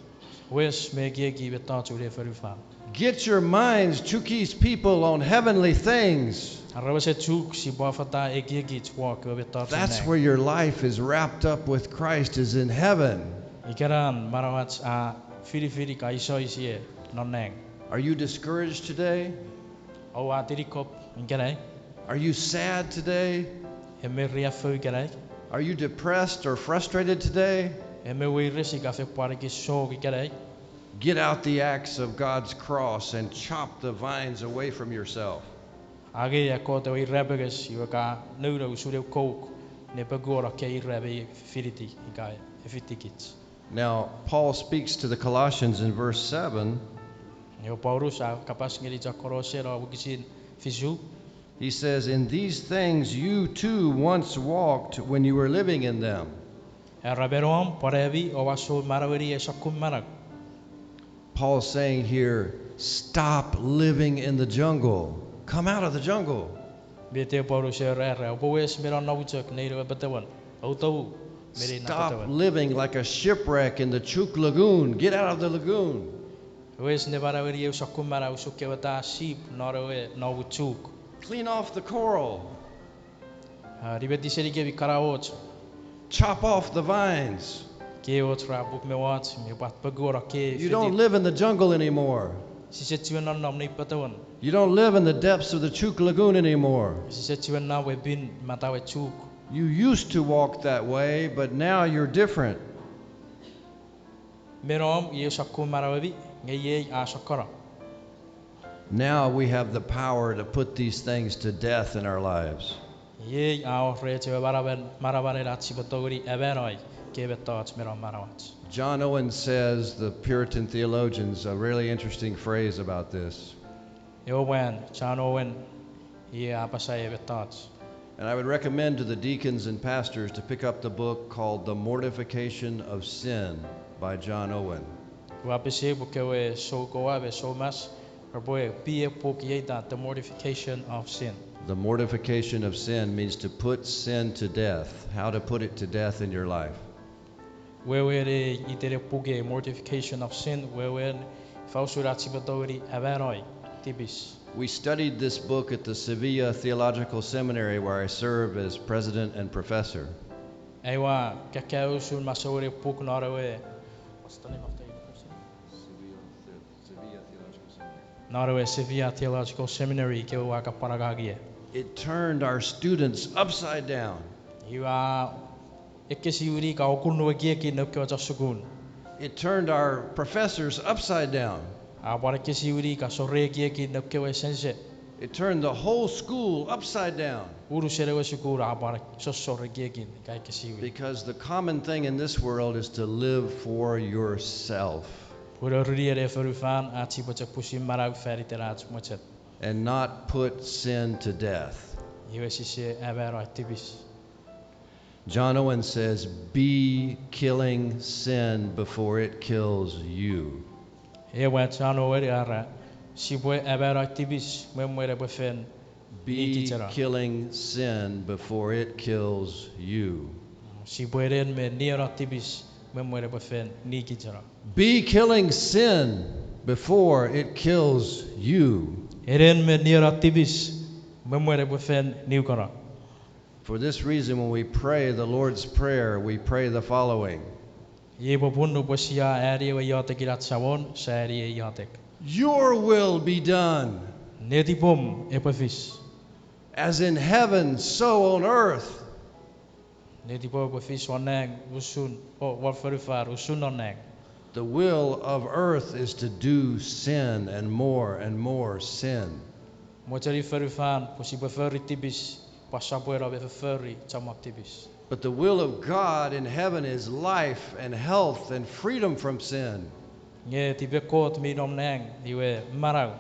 Wes me ekieki mettochun ei fonufan. Get your minds to keep people on heavenly things. Are wesen chuk sipwe fata ekiekich won ekkewe mettoch. That's where your life is wrapped up with Christ, is in heaven. Ikenan manauach a finifini ka isoisie non nang. Are you discouraged today? Oua tinikop ikenai? Are you sad today? En mi riaffou ikenai? Are you depressed or frustrated today? En mi weires ika fen pwan ekis song ikenai? Get out the axe of God's cross and chop the vines away from yourself. Angei an Kot ewe irapenges iwe ka nouno usun ew kouk ne pokuono ekkei ira mi finiti ika efitikich. Now, Paul speaks to the Colossians in verse seven. Ewe Paulus a kapas ngeni chon Kolosse non wokisin fisu. He says, In these things you too once walked when you were living in them. Era me nom pwan ami oua sou manaueni ei sokkun manau. Paul's saying here, stop living in the jungle. Come out of the jungle. Met ewe Paulus era, era, oupwe wes me nonnom chok nein ewe petewen. Outou me nein na petewen. Stop living like a shipwreck in the Chuuk Lagoon. Get out of the lagoon. Wes ne manaueni eu sokkun manau usun kewe ta sip non ewe nomu chuk. Clean off the coral. A, nimeti seni kemi kana och. Chop off the vines. Ke och ra puk me wach, me pwat pokuono ke. You don't live in the jungle anymore. Sise chiwen nonnom nein petewen. You don't live in the depths of the Chuuk Lagoon anymore. Sise chiwen nom we pin matawe chuk. You used to walk that way, but now you're different. Me nom iei sokkun manauemi, nge iei a sokkono. Now we have the power to put these things to death in our lives. Iei a wor rech ewe manaman, manamanen ach sipwe tongeni amanoi kei mettoch me non manauach. John Owen says, the Puritan theologians, a really interesting phrase about this. Ewe mwan John Owen, i a apasa ei mettoch. And I would recommend to the deacons and pastors to pick up the book called The Mortification of Sin by John Owen. Ua pesei pwe kewe soukoa me soumas repwe pii ei puk itan The Mortification of Sin. The Mortification of Sin means to put sin to death, how to put it to death in your life. Wewen ei iten ei puke, Mortification of Sin, wewen ifa usun ach sipwe tongeni amanoi tipis. We studied this book at the Sevilla Theological Seminary, where I serve as president and professor. Aua, kaka usun masouen ei puk non ewe, what's the name of the university? Sevilla The-, Sevilla Theological Seminary. Non ewe Sevilla Theological Seminary, kewe ua kapwan angangiei. It turned our students upside down. Iwe a ekkesiwini ika okunnu ekiekin noun kewe chon sukun. It turned our professors upside down. A pwan ekkesiwini ika sore ekiekin noun kewe sense. It turned the whole school upside down. Unusen ewe sukun a pwan sossor ekiekin ika ekkesiwini. Because the common thing in this world is to live for yourself. Pun orunien ei fonufan ach sipwe chok pusin manau fan iten ach mochen. And not put sin to death. Iwe sise amanoi tipis. John Owen says, be killing sin before it kills you. Ewe John Owen a era, sipwe amanoi tipis me mwen epwe fen nikicheno. Be killing sin before it kills you. Sipwe enen me nieno tipis me mwen epwe fen nikicheno. Be killing sin before it kills you. Enen me nieno tipis me mwen epwe fen niukono. For this reason, when we pray the Lord's Prayer, we pray the following. Iei popun nupwen sia ani ewe iotekin ach Samon, sia ani ei iotek. Your will be done. Netipom epwe fis. As in heaven, so on earth. Netipom epwe fis won nang usun, o, won fonufan usun non nang. The will of earth is to do sin and more and more sin. Mochenin fonufan pwe sipwe fori tipis, pwan sopweno me fofori chommong tipis. But the will of God in heaven is life and health and freedom from sin. Nge tipen Kot mi nom nang iwe manau,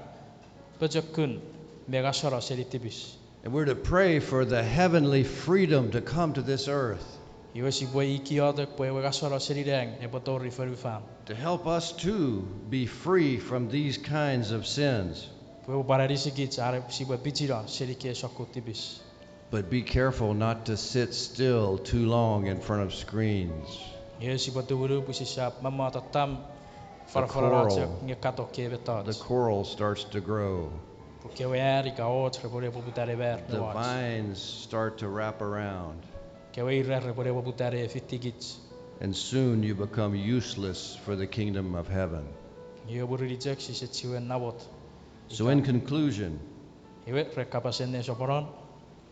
pochokun, me ngaseno seni tipis. And we're to pray for the heavenly freedom to come to this earth. Iwe sipwe iotek pwe ewe ngaseno seni nang epwe tori fonufan. To help us to be free from these kinds of sins. Pwe epwe pwan anisikich are sipwe pichino seni ekkei sokkun tipis. But be careful not to sit still too long in front of screens. Nge sipwe tumunu pwe sisap mamatatam fanafanano chok nge katon ekkei mettoch. The coral starts to grow. Pwe kewe an ika och repwe ne poputa ne mar me och. The vines start to wrap around. Kewe ira repwe ne poputa ne fitikich. And soon you become useless for the kingdom of heaven. Iwe mwirin chok sise chiwen namot. So in conclusion, iwe ren kapasen nesoponon,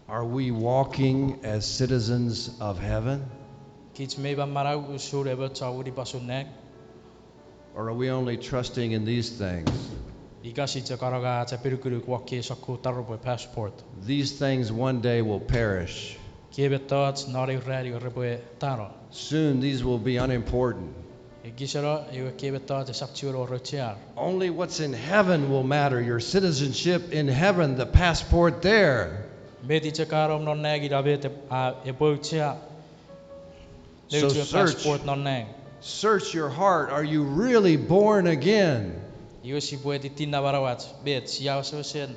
are we walking as citizens of heaven? Kich mei pwan manau usun emon chon winipasun nang? Or are we only trusting in these things? Ika sia chok anonga ach apinukunuk won ekkei sokkun taropwe, passport. These things one day will perish. Ekkei mettoch non eu ran repwe tano. Soon these will be unimportant. Ekiseno ewe ekkei mettoch esap chiwen wor auchean. Only what's in heaven will matter, your citizenship in heaven, the passport there. Met chok a nom non nang ina met epwe auchea. So search, passport non nang. Search your heart. Are you really born again? Iwe sipwe etitinna manauach, met sia wesewesen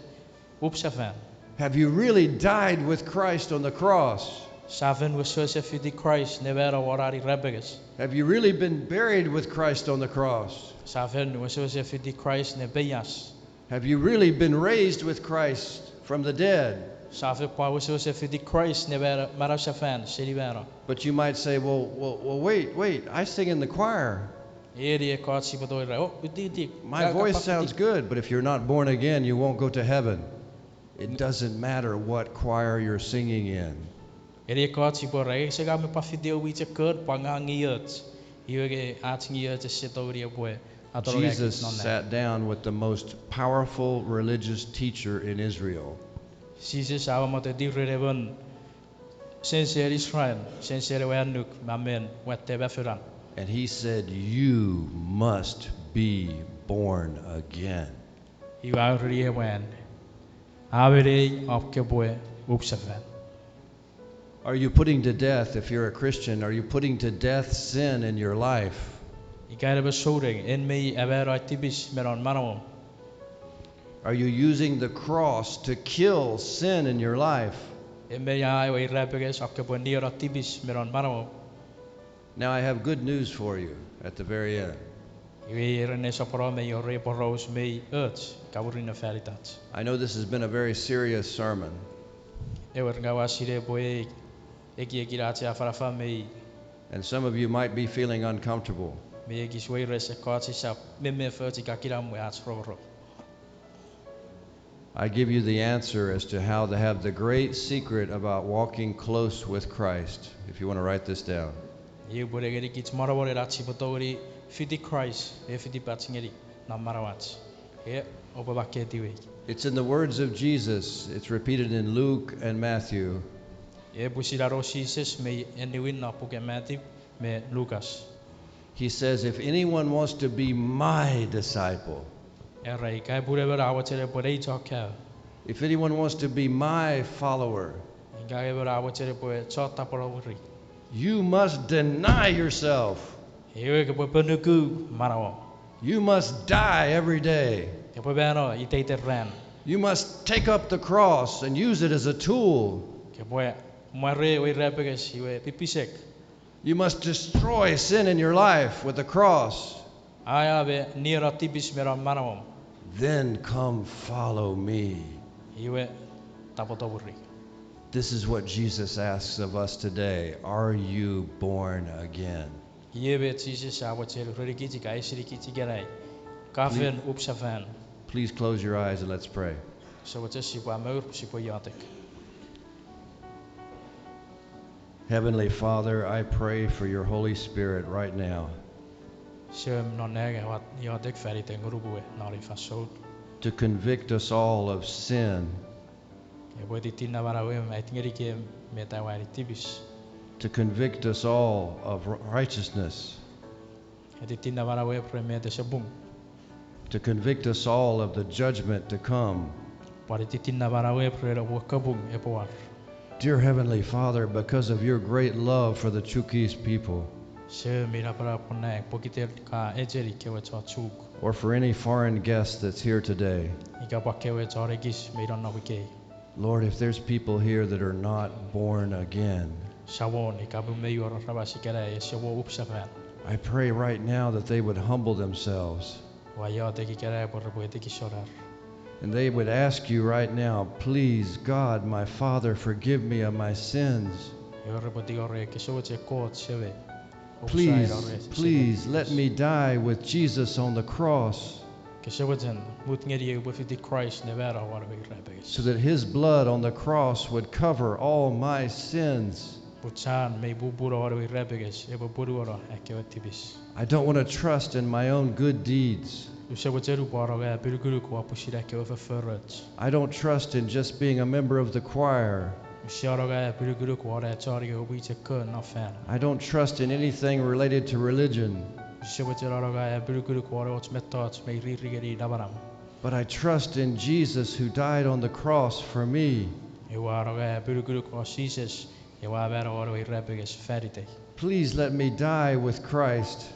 up sefan? Have you really died with Christ on the cross? Sia fen wesewesen fiti Kraist ne mano won an irapenges? Have you really been buried with Christ on the cross? Sia fen wesewesen fiti Kraist ne peias? Have you really been raised with Christ from the dead? Sia fen pwan wesewesen fiti Kraist ne mano, manausefan seni mano? But you might say, well, well, well, wait, wait, I sing in the choir. Eni ekkoch sipwe tongeni era, o, witiwiti. My voice sounds good, but if you're not born again, you won't go to heaven. It doesn't matter what choir you're singing in. Eni ekkoch sipwe era, ese ngang mi pwan fiti ew mwichefen, pwan ngang ngioch. Iwe nge ach ngioch ese tongeni epwe atonongaikich non nang. Jesus sat down with the most powerful religious teacher in Israel. Jises a mommototi ren emon sensen Israel, sensen ewe annuk me a men watte mafunan. And he said, you must be born again. Iwe a ereni ei mwan, a menei om kopwe up sefan. Are you putting to death, if you're a Christian, are you putting to death sin in your life? Ika en emon souneng, en mei amano tipis me non manauom? Are you using the cross to kill sin in your life? En mei a ewe irapenges om kopwe niono tipis me non manauom? Now I have good news for you at the very end. Iwe ren ei soponon mei wor ei poraus mei och, ka murinno fan itach. I know this has been a very serious sermon. Ewer, ngang ua sinei pwe ekiekin ach afanafan mei. And some of you might be feeling uncomfortable. Me ekis weires, ekkoch sisap memef och ika kinamwe ach rongorong. I give you the answer as to how to have the great secret about walking close with Christ, if you want to write this down. Iwe upwe ngenikich monomonen ach sipwe tongeni fiti Kraist, e fiti pach ngeni non manauach. E, oupwe makketiw ei. It's in the words of Jesus. It's repeated in Luke and Matthew. E pwisin anon Jises me e niwin non puken Matiw me Lukas. He says, if anyone wants to be my disciple, Era ika pun emon a mochen epwe nei chon kaeo. If anyone wants to be my follower, Ika emon a mochen epwe chon tapweno mwiri. You must deny yourself. Iwe kopwe ponuku manauom. You must die every day. Kopwe mano iteiten ran. You must take up the cross and use it as a tool. Kopwe mwarei ewe irapenges iwe pipisek. You must destroy sin in your life with the cross. Aea me niono tipis me non manauom. Then come follow me. Iwe tapweto mwiri. This is what Jesus asks of us today. Are you born again? Iei met Jises a mochen erenikich ika eisinikich ikenai. Ka fen up sefan? Please close your eyes and let's pray. Sise mochen sipwe amour, sipwe iotek. Heavenly Father, I pray for your Holy Spirit right now. Semem non nang, ua iotek fan iten Ngunum we non ei fansoun to convict us all of sin. Epwe etitinna manauem, ait ngenikem met aua eani tipis. To convict us all of r-, righteousness. Etitinna manauem ren met ese pung. To convict us all of the judgment to come. Pwan etitinna manauem ren ewe kapung epwe war. Dear Heavenly Father, because of your great love for the Chuukese people, Semei napanap won nang, pokiten ka echeni kewe chon Chuuk, or for any foreign guest that's here today, ika pwan kewe chon ekis mei nonnom ikei. Lord, if there's people here that are not born again, Samon, ika pun mei wor aramas ikenai ese mo up sefan, I pray right now that they would humble themselves. Ua iotek ikenai pwe repwe etikisonar. And they would ask you right now, please, God, my Father, forgive me of my sins. Iwe repwe tingorei, kose mochen Kot Semei, please, please let me die with Jesus on the cross. Kose mochen mut ngeniei upwe fiti Kraist ne mano won ewe irapenges. So that his blood on the cross would cover all my sins. Chan mi pupuno won ewe irapenges epwe ponuono ekkewe tipis. I don't want to trust in my own good deeds. Use mochen upwe anonga apinukunuk won pwisin ekkewe fofforoch. I don't trust in just being a member of the choir. Use anonga apinukunuk won achoni ewe mwichefen non fan. I don't trust in anything related to religion. Use mochen anonga apinukunuk won och mettoch mi riri ngeni namanam. But I trust in Jesus who died on the cross for me. Ua anonga apinukunuk won Jises, ewe a mano won ewe irapenges fan itei. Please let me die with Christ.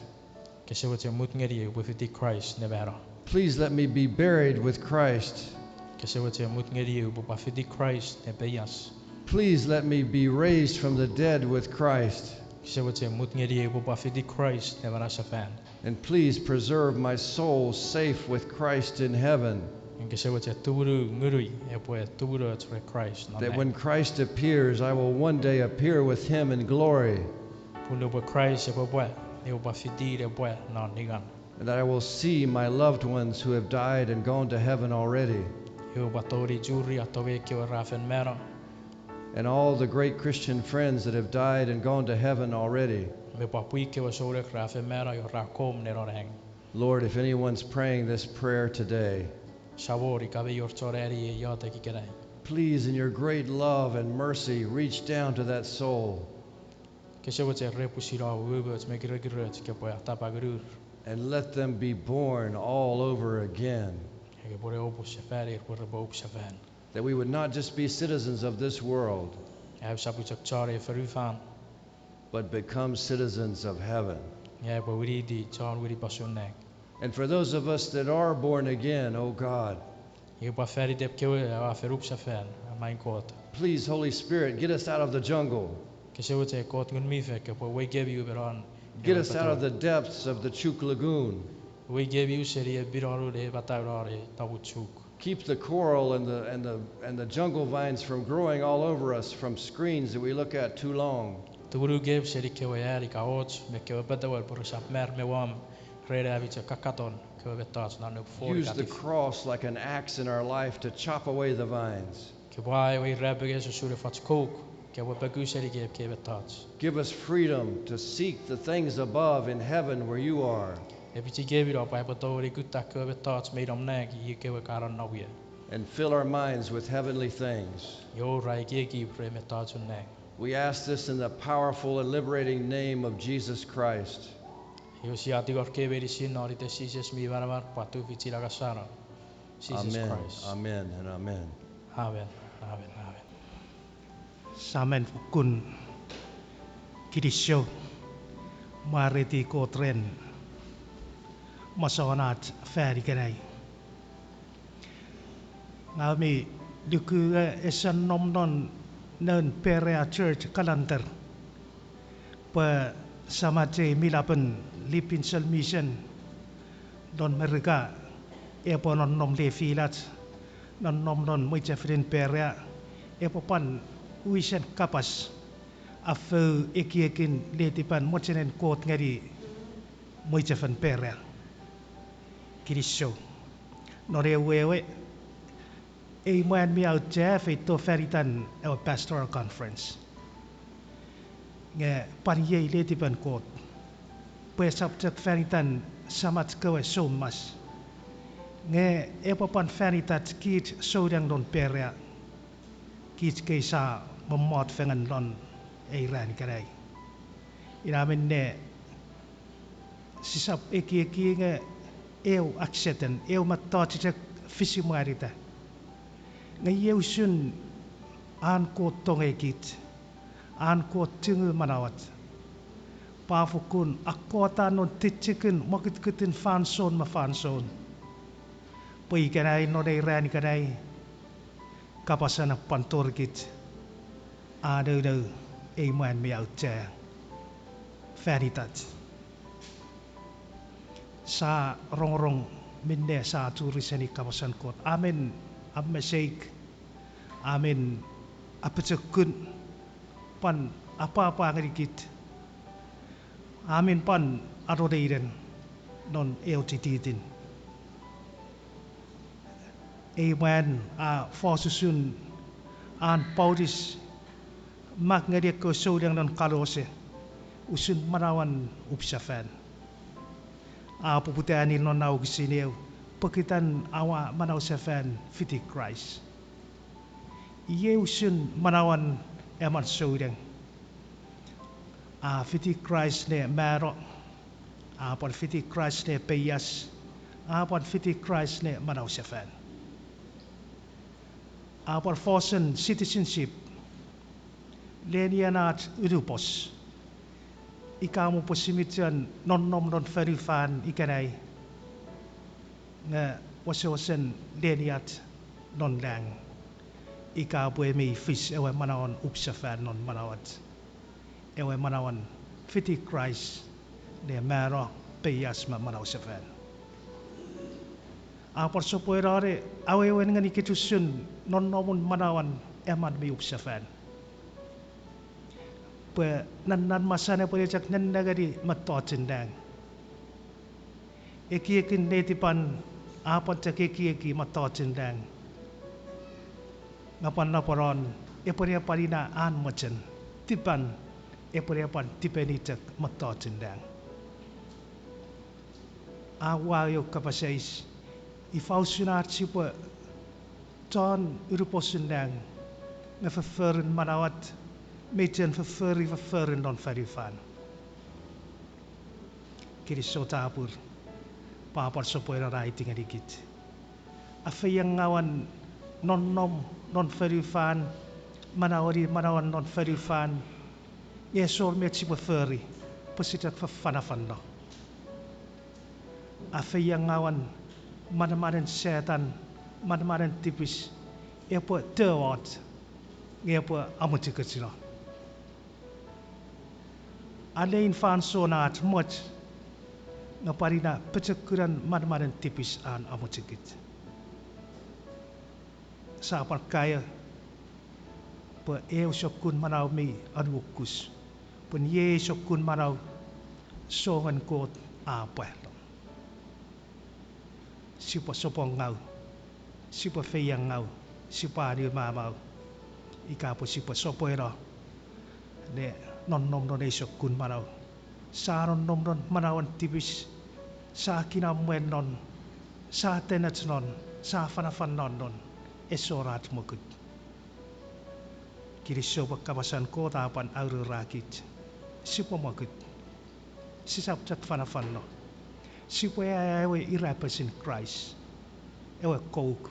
Kose mochen mut ngeniei upwe fiti Kraist ne mano. Please let me be buried with Christ. Kose mochen mut ngeniei upwe pwan fiti Kraist ne peias. Please let me be raised from the dead with Christ. Kose mochen mut ngeniei upwe pwan fiti Kraist ne manausefan. And please preserve my soul safe with Christ in heaven. Kose mochen tumunu ngunui epwe tumunoch ren Kraist non nang. That when Christ appears, I will one day appear with him in glory. Pun nupwen Kraist epwe pwa, upwe pwan fiti ne pwa non ningan. And that I will see my loved ones who have died and gone to heaven already. Upwe pwan tongeni churi atongei kewe ra fen mano. And all the great Christian friends that have died and gone to heaven already. Me pwan pwi kewe souneng ra fen mano iwe ra akkom ne non nang. Lord, if anyone's praying this prayer today, Samon, ika mi wor chon ani ei iotek ikenai, please, in your great love and mercy, reach down to that soul. Kose mochen ren pwisin om umoumoch me kirekiroch kopwe atapa ngunur. And let them be born all over again. Kopwe ne opusefani pwe repwe opusefan. That we would not just be citizens of this world, am sisap chok chon ei fonufan, but become citizens of heaven. Nge pwe winiti chon wini pasun nang. And for those of us that are born again, O God, Iwe pwan fan itei kewe aua fen opusefan, main Kot, please, Holy Spirit, get us out of the jungle. Kose mochen Kot Ngun mi Fel kopwe uweikemi me non, get us out of the depths of the Chuuk Lagoon. Uweikemi seni ewe pinonun ei matau non ei tamu Chuuk. Keep the coral and the, and the, and the jungle vines from growing all over us from screens that we look at too long. Tumunu kem seni kewe an ika och me kewe petewen pwe resap mar me wom ren ami chok kakaton kewe mettoch non nupwen fori. Use the cross like an axe in our life to chop away the vines. Kopwe aea ewe irapenges usun efoch kouk, kopwe poku seni kem kewe mettoch. Give us freedom to seek the things above in heaven where you are. Epichikemi no pwe aipwe tongeni kutta kewe mettoch mi nom nang ikewe ka nonnom ie. And fill our minds with heavenly things. Iwe ra ekieki ren mettochun nang. We ask this in the powerful and liberating name of Jesus Christ. Iwe sia tingor kei meinisin non iten Jises mi manaman pwan tufichin angasano, Jises Kraist. Amen, amen, and amen. Amen, amen, amen. Sa men fokkun kinisou, mwareiti Kot ren masoan ach fan ikenai. Ngang mi luku nge ese nom non noun Perea Church calendar pwe samach ei mi lapen Liebenzell Mission non Merika epwe nonnom lefilach, nonnom non mwichefenin Perea, epwe pwan wisen kapas a fou ekiekin letipan mochenin Kot ngeni mwichefen Perea. Kinisou. Non ewe, ewe, ei mwan mi auchea a feito fan itan ewe Pastoral Conference. Nge pwan iei letipen Kot pwe esap chok fan itan samach kewe soumas, nge epwe pwan fan itach kich souneng non Perea, kich kei sa mommot fengen lon ei ran ikenai. Ina minne sisap ekieki nge eu accident, eu mettoch chok fisi mwanita. Nge iei usun an Kot tongei kich, an Kot chungu manauach, pwe a fokkun akkota non tichikin mwokutukutin fansoun me fansoun, pwe ikenai non ei ran ikenai kapasan a pwan torikich, a nounou ei mwan mi auchea fan itach. Sa rongorong minne sa churi seni kapasen Kot. A men ameseik, a men apochokun, pwan apwapwa ngenikich, a men pwan anoneinen non eu chititin. Ei mwan a fos usun an Paulus mak ngeni ekkewe souneng non Kolose usun manauen upsefan. A poputa nil non na wokisin eu, pokiten aua manausefan fiti Kraist. Iei usun manauen emon souneng. A fiti Kraist ne mano, a pwan fiti Kraist ne peias, a pwan fiti Kraist ne manausefan. A pwan fosun citizenship, lenien ach unupos, ika mo pwe si mi chuen nonnom non fonufan ikenai, nge wesewesen leniach non lang, ika pwe mi fis ewe manauen upsefan non manauach, ewe manauen fiti Kraist ne mano, peias me manausefan. A pwan sopweno ne awewen ngenikich usun nonnomun manauen emon mi upsefan. Pwe nonnomun masan epwe chok nennengeni mettochun lang. Ekiekin netipan a pwan chok ekieki mettochun lang. Nge pwan napanapan epwe ne pwan ina an mochen, tipan epwe ne pwan tipeni chok mettochun lang. A ua eu kapas eis, ifa usun ach sipwe chon unuposun lang nge fofforun manauach mi chuen foffori fofforun non fonufan. Kinisou chapur, pwe a pwan sopweno ne aiti ngenikich. A feiengauen nonnom non fonufan, manaueni manauen non fonufan, nge esor met sipwe fori pwe sia chok fanafanno. A feiengauen manamanen Setan, manamanen tipis, epwe towoch, nge epwe amochukuchuno. A lein fansoun ach moch, nge pwan ina pochokunen manamanen tipis an amochukich. Sia pwan kaeo pwe eu sokkun manau mi anuokus, pwe iei sokkun manau songen Kot a pwano. Sipwe sopwongau, sipwe feiengau, sipwe aniumamau, ika pwe sipwe sopweno ne nonnom non ei sokkun manau. Sia nonnom non manauen tipis, sia kinamwe non, sia tenech non, sia fanafanno non, esor ach mwokut. Kinisou pwe kapasen Kot a pwan aurourakich, sipwe mwokut. Sisap chok fanafanno. Sipwe aea ewe irapesin Kraist, ewe kouk,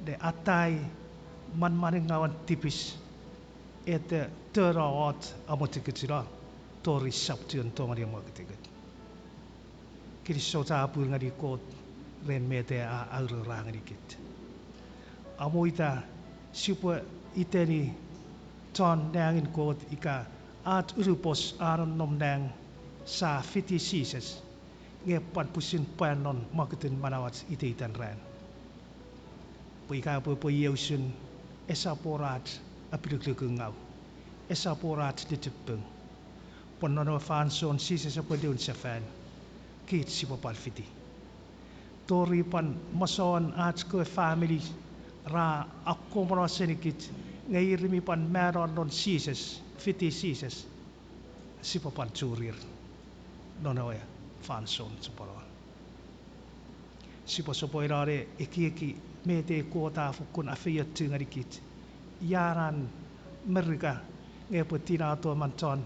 ne atai manmaningauen tipis, ete tono och amochukuchuno, tori sisap chuen tongeni mwokutukut. Kinisou chapur ngeni Kot ren met a auroura ngenikich. Amo ita sipwe iteni chon nangin Kot ika ach unupos a nonnom nang, sia fiti Jises, nge pwan pwisin pwan non mwokutun manauach iteiten ran. Pwe ika pwe epwe iei usun, esap wor ach apilukulukungau, esap wor ach nichipung. Pwe non ewe fansoun Jises epwe niwin sefan, kich sipwe pwan fiti. Tori pwan masouen ach kewe famini ra akkomono senikich, nge ir mi pwan mano non Jises, fiti Jises, sipwe pwan churir non ewe fansoun soponon. Sipwe sopweno ne ekieki met ei Kot a fokkun afeiochu ngenikich, ia ena Merika nge epwe tinato emon chon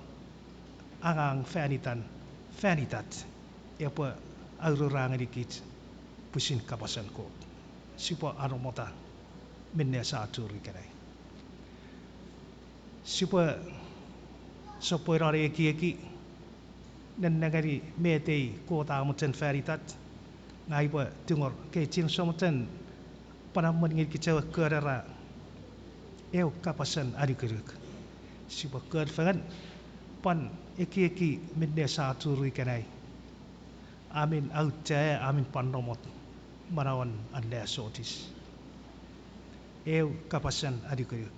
angang fan itan, fan itach, epwe auroura ngenikich pwisin kapasen Kot. Sipwe anamota minne sia churi ikenai. Sipwe sopweno ne ekieki, nennengeni met ei Kot a mochen fan itach, ngang upwe tungor kei chienso mochen pwan amwen ngenikich ewe kon era eu kapasen anukunuk. Sipwe kon fengen pwan ekieki minne sia churi ikenai. Amin auchea, amin pwan namot manauen anneasochis. Eu kapasen anukunuk.